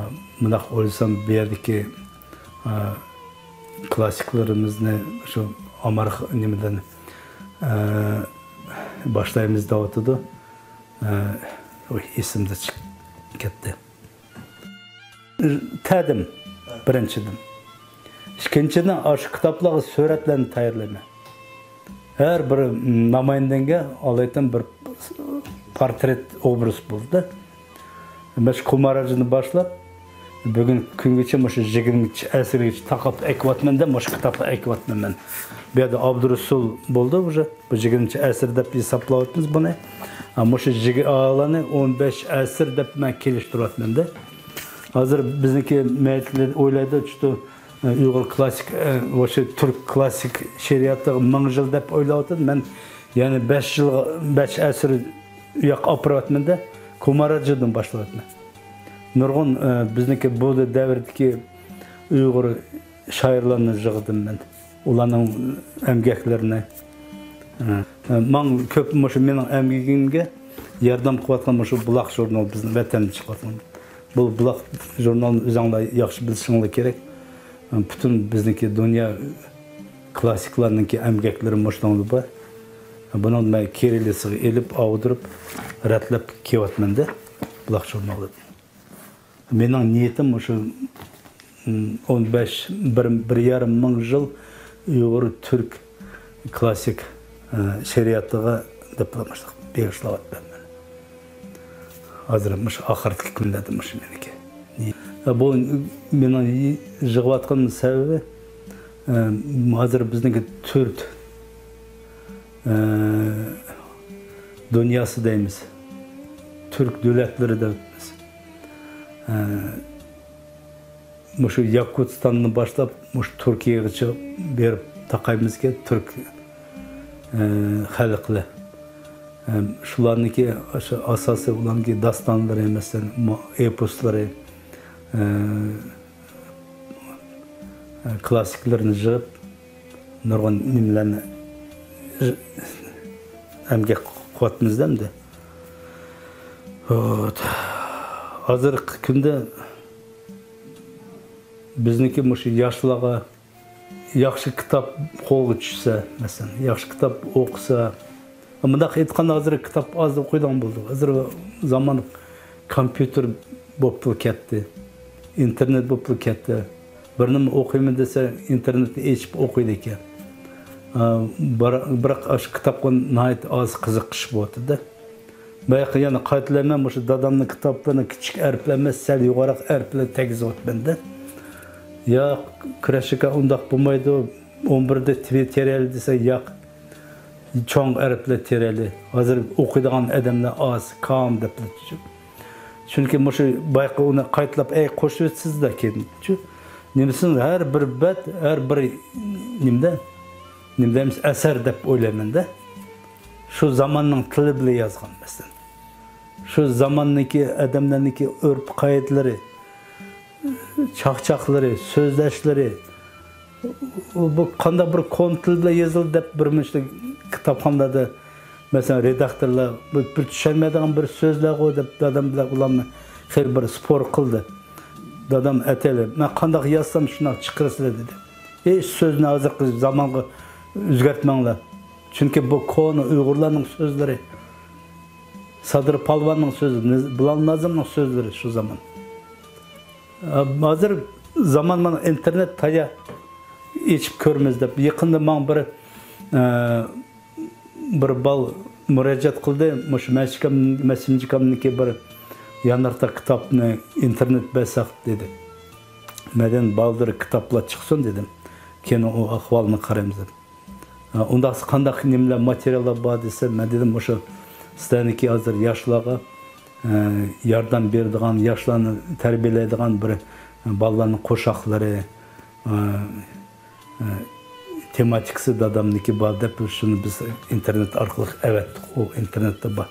مۇنداق ئويلىسام، بۇ يەردىكى، ئە، كلاسسىكلىرىمىزنى شۇ ئامارخ-، نېمىدىن، ئە، باشلايمىز دەۋاتىدۇ. ئە، ئۇي، ئېسىمدىن چىقىپ كەتتى. تەدىم، بىرىنچىدىن. ئىككىنچىدىن، ئاشۇ كىتابلارغا سۈرەتلەرنى تەييارلايمەن. ھەر بىر نامايەندەڭگە ئالايىتەن بىر پورترېت ئوبراز بولدى. مەن شۇ قۇمار ھاجىنى باشلاپ، بۈگۈنكى كۈنگىچە مۇشۇ يىگىرمىنچى ئەسىرگىچە تاقاپ ئەكىۋاتىمەن دە، مۇشۇ كىتابلار ئەكىۋاتىمەن مەن. بۇ يەردە ئابدۇرۇسۇل بولدى، ئۇژې بۇ يىگىرمىنچى ئەسىر دەپ ھېسابلاۋاتىمىز بۇنى. ھە، مۇشۇ يىگىر-، ئالانى ئون بەش ئەسىر دەپ مەن كېلىشتۈرۈۋاتىمەن دە. ھازىر بىزنىڭكى مىللەتلەر ئويلايدۇ، چۈتۇ، ئۇيغۇر كلاسسىك، ئە، مۇشۇ تۈرك كلاسسىك شېئىرىياتىغا مىڭ يىل دەپ ئويلاۋاتىدۇ. مەن يەنە بەش يىلغا، بەش ئەسىر ئۇياققا ئاپىرىۋاتىمەن دە، قۇمار ھاجىدىن باشلاۋاتىمەن. نۇرغۇن، ئە، بىزنىڭكى بۇ دەۋردىكى ئۇيغۇر شائىرلارنى يىغدىم مەن. ئۇلارنىڭ ئەمگەكلىرىنى، ئە، ئە، ماڭا كۆپ مۇشۇ مېنىڭ ئەمگىكىمگە ياردەم قىلىۋاتقان مۇشۇ بۇلاق ژۇرنال، بىزنىڭ ۋەتەندە چىقىۋاتقان بۇ بۇلاق ژۇرنالنى ئۆزۈڭلار ياخشى بىلىشىڭلار كېرەك. پۈتۈن بىزنىڭكى دۇنيا كلاسسىكلارنىڭكى ئەمگەكلىرى مۇشۇنىڭدا بار. بۇنىڭ مەن كىرىللىتسىغا ئېلىپ، ئاغدۇرۇپ، رەتلەپ كېلىۋاتىمەن-دە، بۇلاق ژۇرنالىدىن. مېنىڭ نىيىتىم مۇشۇ، م، ئون بەش، بىر، بىر يارىم مىڭ يىل ئۇيغۇر تۈرك كلاسسىك، ئە، شېئىرىياتىغا دەپلا مۇشۇنداق بېغىشلاۋاتىمەن مەن. ھازىر مۇشۇ ئاخىرقى كۈنلەردە مۇشۇ مېنىڭكى. ئە، بۇ مېنىڭ يىغىۋاتقان سەۋەبى، ئە، ھازىر بىزنىڭكى تۈرك ئە، دۇنياسى دەيمىز، تۈرك دۆلەتلىرى دەيمىز. ئە، مۇشۇ ياكۇتىستاندىن باشلاپ مۇشۇ تۈركىيەگىچە بېرىپ تاقايمىزكەن، تۈرك، ئە، خەلقلەر. ئە، شۇلارنىڭكى ئاشۇ ئاساسىي ئۇلارنىڭكى داستانلىرى، مەسىلەن، مۇ-، ئېپوسلىرى، ئە، كلاسسىكلىرىنى يىغىپ، نۇرغۇن نېمىلەرنى ئەمگەك قىلىۋاتىمىز ئەمدى. ھازىرقى كۈندە بىزنىڭكى مۇشۇ ياشلارغا ياخشى كىتاب قولغا چۈشسە، مەسىلەن، ياخشى كىتاب ئوقۇسا، مۇنداق ئېيتقاندا، ھازىر كىتاب ئاز ئوقۇيدىغان بولدۇق. ھازىر زامان كومپيۇتېر بوپلا كەتتى. ئىنتېرنېت بوپلا كەتتى. بىر نېمە ئوقۇيمەن دېسە، ئىنتېرنېتنى ئېچىپ ئوقۇيدىكەن. ئا، بار-، بىراق ئاشۇ كىتابقا ناھايىتى ئاز قىزىقىش بولۇۋاتىدۇ. بايىقى يەنە قايتىلايمەن، مۇشۇ دادامنىڭ كىتابلىرىنى كىچىك ھەرپلەر ئەمەس، سەل يۇقىرىراق ھەرپلەر تەگۈزۈۋاتىمەن-دە. ياق، كۈرەش ئاكا، ئۇنداق بولمايدۇ. ئون بىردە تېرەيلى دېسە، ياق. چوڭ ھەرپلەر تېرەيلى. ھازىر ئوقۇيدىغان ئادەملەر ئاز، كام دەپلا. چۈنكى مۇشۇ بايىقى ئۇنى قايتىلاپ، ئەي، قوشۇۋېتىسىز-دە كېيىن. چۈ-، نېمىسىنى ھەر بىر بەت، ھەر بىر نېمىدە، نېمە دەيمىز، ئەسەر دەپ ئويلايمەن-دە. شۇ زاماننىڭ تىلى بىلەن يازغان، مەسىلەن. شۇ زاماننىڭكى ئادەملەرنىڭكى ئۆرپ-قائىدىلىرى، چاقچاقلىرى، سۆزلەشلىرى، ئۇ، بۇ قانداق بىر كونا تىل بىلەن يېزىلدى دەپ، بىر مۇنچە كىتابخانىلاردا، مەسىلەن، رېداكتورلار، بۇ بىر چۈشەنمەيدىغان بىر سۆزلەرغۇ دەپ، دادام بىلەن ئۇلارنى خېلى بىر سپور قىلدى. دادام ئەتەيلى، مەن قانداق يازسام، شۇنداق چىقىرىسىلەر، دېدى. ھېچ سۆزنى ھازىرقى زامانغا ئۆزگەرتمەڭلار. چۈنكى بۇ كونا ئۇيغۇرلارنىڭ سۆزلىرى. سادىر پالۋاننىڭ سۆزى، نىز-، بىلال نازىمنىڭ سۆزلىرى شۇ زامان. ئە، ھازىر زامان مانا ئىنتېرنېت تايا ئېچىپ كۆرىمىز دەپ. يېقىندا ماڭا بىر، ئە، بىر بال مۇراجىئەت قىلدى. مۇشۇ مەسىنجىكامنىڭكى بىر يانارتاق كىتابنى ئىنتېرنېت بەرسەك دېدى. مەندىن بالدۇر كىتابلار چىقسۇن دېدىم. كېيىن ئۇ ئەھۋالىنى قارايمىز دېدىم. ئۇنداقسا قانداق نېمىلەر، ماتېرىياللار بار دېسە، مەن دېدىم، مۇشۇ سىلەرنىڭكى ھازىر ياشلارغا، ئە، ياردەم بېرىدىغان، ياشلارنى تەربىيەلەيدىغان بىر، ئە، بالىلارنىڭ قوشاقلىرى، ئە، ئە، تېماتىكىسى دادامنىڭكى بار دەپ، شۇنى بىز ئىنتېرنېت ئارقىلىق ئەۋەتتۇق. ئۇ ئىنتېرنېتتا بار.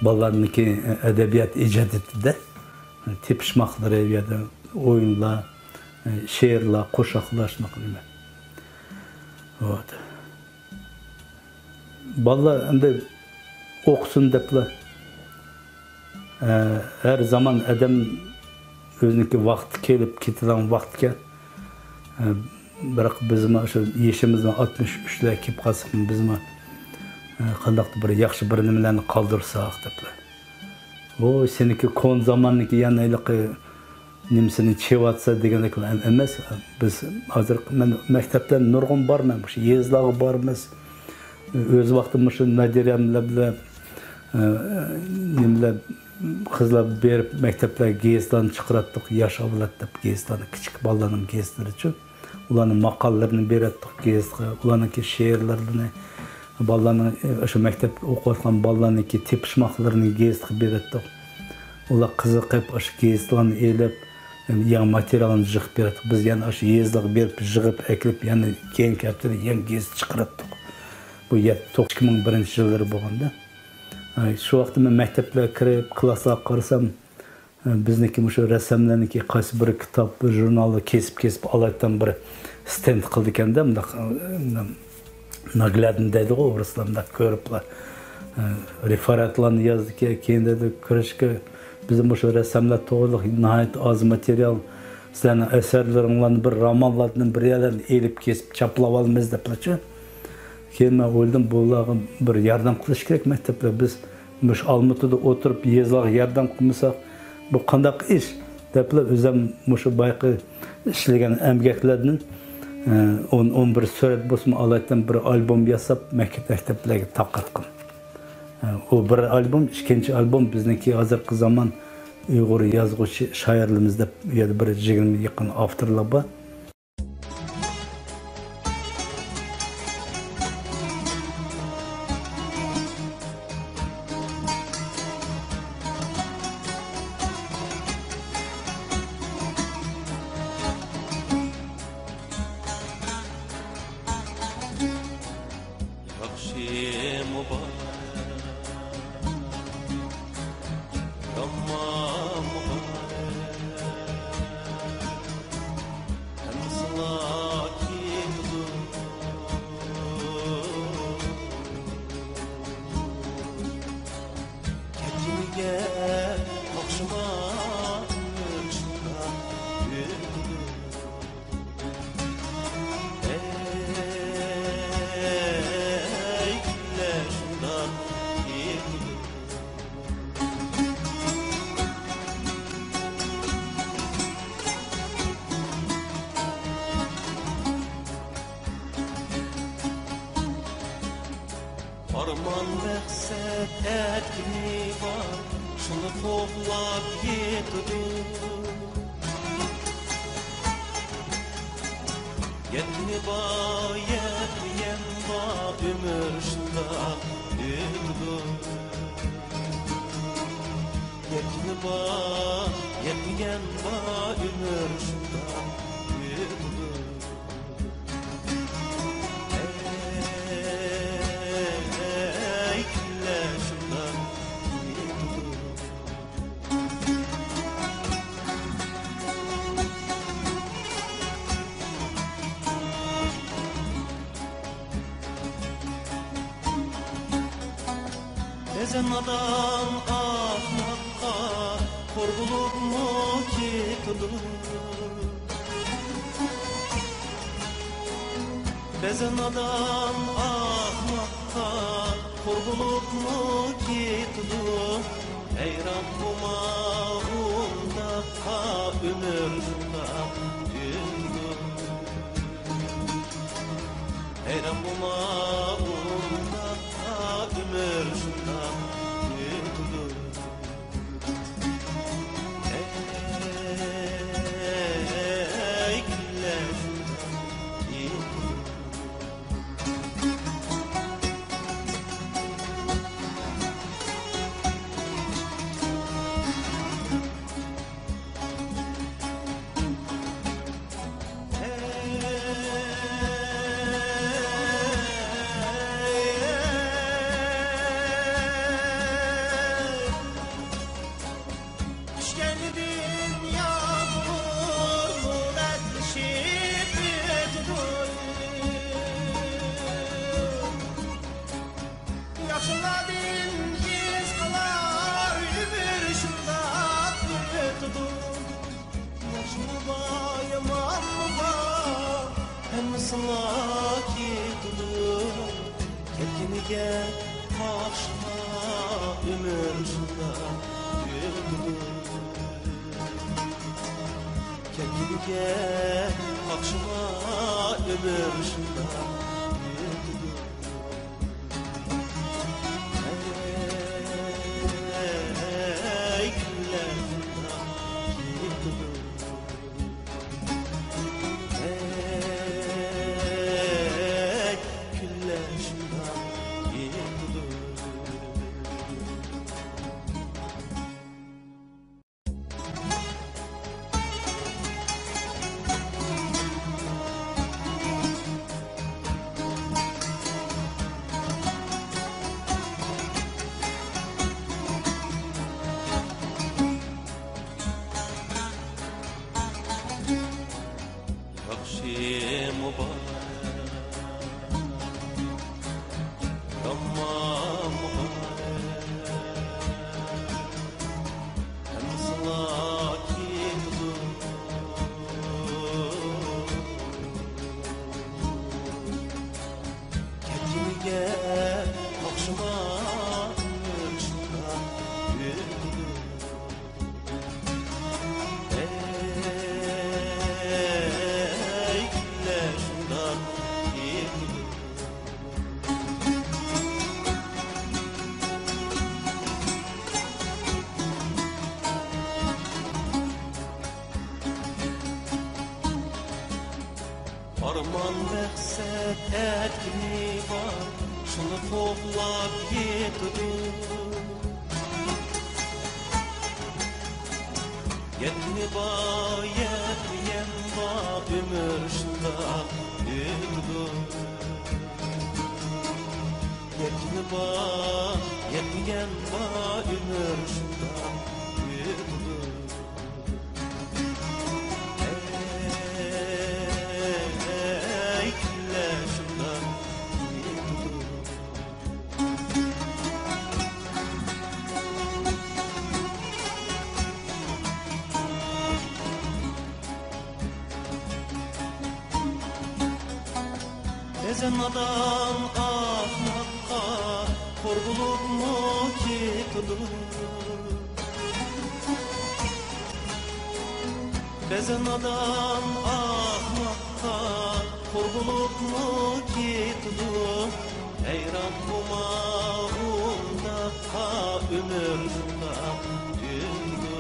بالىلارنىڭكى، ئە، ئەدەبىيات ئىجادىيىتىدە تېپىشماقلىرى، ئۇ يەردە ئويۇنلار، شېئىرلار، قوشاقلار، شۇنداق نېمە. ۋوت. بالىلار ئەمدى ئوقۇسۇن دەپلا، ئە، ھەر زامان ئادەم ئۆزىنىڭكى ۋاقتى كېلىپ كېتىدىغان ۋاقتىكەن. ئە، بىراق بىزمۇ شۇ يېشىمىزمۇ ئاتمىش ئۈچلەرگە كېلىپ قالساق، بىزمۇ، ئە، قانداقتۇر بىر ياخشى بىر نېمىلەرنى قالدۇرساق دەپلا. ۋوي، سېنىڭكى كونا زاماننىڭكى يەنە ھېلىقى نېمىسىنى چېۋاتسا دېگەندەك ئەم-، ئەمەس. بىز ھازىر، مەن مەكتەپتە نۇرغۇن بارىمەن، مۇشۇ يېزىلارغا بارىمىز. ئۆز ۋاقتىم مۇشۇ نادىرەملەر بىلەن، ئە، نېمىلەر، قىزلار بېرىپ مەكتەپلەرگە گېزىتلارنى چىقىراتتۇق. ياش ئەۋلاد دەپ گېزىتلارنى، كىچىك بالىلارنىڭ گېزىتلىرىچۇ. ئۇلارنىڭ ماقالىلىرىنى بېرەتتۇق گېزىتقا، ئۇلارنىڭكى شېئىرلىرىنى، بالىلارنىڭ، ئاشۇ مەكتەپتە ئوقۇۋاتقان بالىلارنىڭكى تېپىشماقلىرىنى گېزىتقا بېرەتتۇق. ئۇلار قىزىقىپ، ئاشۇ گېزىتلارنى ئېلىپ، يېڭى ماتېرىيالنى يىغىپ بېرەتتۇق. بىز يەنە ئاشۇ يېزىلارغا بېرىپ، يىغىپ ئەكېلىپ، يەنە كېيىنكى ھەپتىدە يېڭى گېزىت چىقىراتتۇق. بۇ يەتتە توققۇز، ئىككى مىڭ بىرىنچى يىللىرى بولغاندا. ئاي، شۇ ۋاقىتتا مەن مەكتەپلەرگە كىرىپ، كلاسلارغا قارىسام، بىزنىڭكى مۇشۇ رەسساملارنىڭكى قايسى بىر كىتاب، بىر ژۇرنالنى كېسىپ-كېسىپ ئالايتتان بىر ستېند قىلىدىكەن-دە، مۇنداق، ناگلادنى دەيدىغۇ ئورۇسلار، مۇنداق كۆرۈپلا، رېفېراتلارنى يازىدىكەن، كېيىن دەيدۇ، كرىشكا، بىز مۇشۇ رەسساملار توغرىلىق ناھايىتى ئاز ماتېرىيال، سىلەرنىڭ ئەسەرلىرىڭلارنى بىر رومانلاردىن بىر يەرلەردىن ئېلىپ كېسىپ چاپلاۋالىمىز دەپلىچۇ. كېيىن مەن ئويلىدىم، بۇلارغا بىر ياردەم قىلىش كېرەك مەكتەپلەر. بىز مۇشۇ ئالمۇتىدا ئولتۇرۇپ يېزىلارغا ياردەم قىلمىساق، بۇ قانداق ئىش؟ دەپلا ئۆزۈم مۇشۇ بايىقى ئىشلىگەن ئەمگەكلەردىن، ئە، ئون، ئون بىر سۈرەت بولسىمۇ ئالايتتىم، بىر ئالبوم ياساپ مەكتەپ، مەكتەپلەرگە تارقاتقان. ئە، ئۇ بىر ئالبوم، ئىككىنچى ئالبوم بىزنىڭكى ھازىرقى زامان ئۇيغۇر يازغۇچى شائىرلىرىمىز دەپ، ئۇ يەردە بىر يىگىرمە يېقىن ئاپتورلار بار. ياخشىمۇ بار، يامانمۇ بار، ھەممىسىلا كېتىدۇ. كەتكىنىگە ئوخشىما، ئۆمۈر شۇنداق ئۆتىدۇ. ئارمان مەقسەت ئەركىنى بار، شۇنى قوغلاپ يېتىدۇ. يەتكىنى بار، يەتمىگەن بار، ئۆمۈر شۇنداق ئۆتىدۇ. يەتكىنى بار، يەتمىگەن بار، ئۆمۈر شۇنداق ئۆتىدۇ. ئەي، كۈنلەر شۇنداق ئۆتىدۇ. بەزەن نادان ئەخمەققە خور بولۇپمۇ كېتىدۇ. بەزەن نادان ئەخمەققە خور بولۇپمۇ كېتىدۇ. ھەيران بولما ئۇنداققا، ئۆمۈر شۇنداق ئۆتىدۇ. ھەيران بولما ئۇنداققا، ئۆمۈر شۇنداق ئۆتىدۇ. ئەي، كۈنلەر شۇنداق ئۆتىدۇ. چۈشكەندىن يامغۇرمۇ رەتلىشىپ ئۆتىدۇ. ياخشىلاردىن ئىز قالار، ئۆمۈر شۇنداق ئۆتىدۇ. ياخشىمۇ بار، يامانمۇ بار، ھەممىسىلا كېتىدۇ. كەتكىنىگە قاقشىما، ئۆمۈر شۇنداق ئۆتىدۇ. كەتكىنىگە قاقشىما، ئۆمۈر شۇنداق ئۆتىدۇ. ئەي، كۈنلەر شۇنداق ئۆتىدۇ. ئەي، كۈنلەر شۇنداق ئۆتىدۇ. مەقسەت ئەركىنى بار، شۇنى قوغلاپ يېتىدۇ. يەتمى بار، يەتمىگەن بار، ئۆمۈر شۇنداق ئۆتىدۇ. يەتمى بار، يەتمىگەن بار، ئۆمۈر شۇنداق ئۆتىدۇ. ئەي، كۈنلەر شۇنداق ئۆتىدۇ. بەزەن نادان ئەخمەققە خور بولۇپمۇ كېتىدۇ. بەزەن نادان ئەخمەققە خور بولۇپمۇ كېتىدۇ. ھەيران بولما ئۇنداققا، ئۆمۈر شۇنداق ئۆتىدۇ.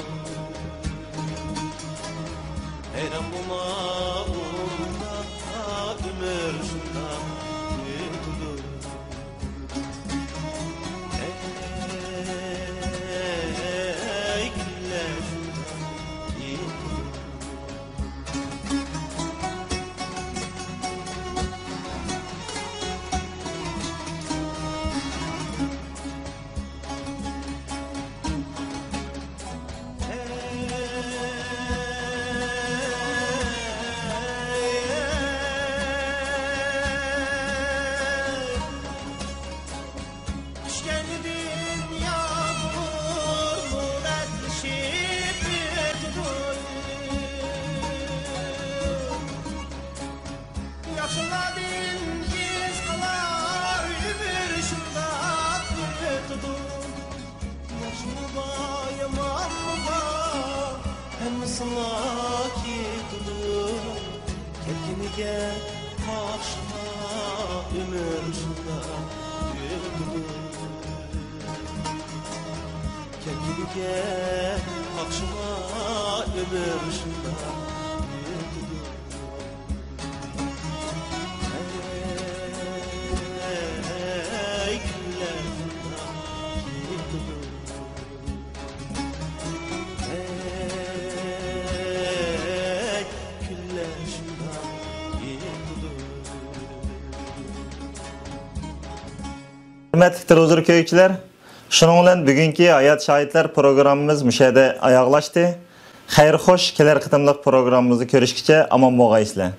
ھەيران بولما ئۇنداققا، ئۆمۈر شۇنداق ئۆتىدۇ. ئەي، كۈنلەر شۇنداق ئۆتىدۇ. چۈشكەندىن يامغۇر مۇرەتلىشىپ ئۆتىدۇ. ياخشىلاردىن ئىز قالار، ئۆمۈر شۇنداق ئۆتىدۇ. ياخشىمۇ بار، يامانمۇ بار، ھەممىسىلا كېتىدۇ. كەلگىنىگە قاقشىما، ئۆمۈر شۇنداق ئۆتىدۇ. كەلگىنىگە قاقشىما، ئۆمۈر شۇنداق ئۆتىدۇ. ئەي، كۈنلەر شۇنداق ئۆتىدۇ. ھەرمەتلىك تېلېۋىزور كۆرگۈچىلەر، شۇنىڭ بىلەن بۈگۈنكى ھايات شاھىتلار پروگراممىمىز مۇشۇ يەردە ئاياغلاشتى. خەير خوش، كېلەر قېتىملىق پروگراممىمىزدا كۆرۈشكىچە ئامان بولغايسىلەر.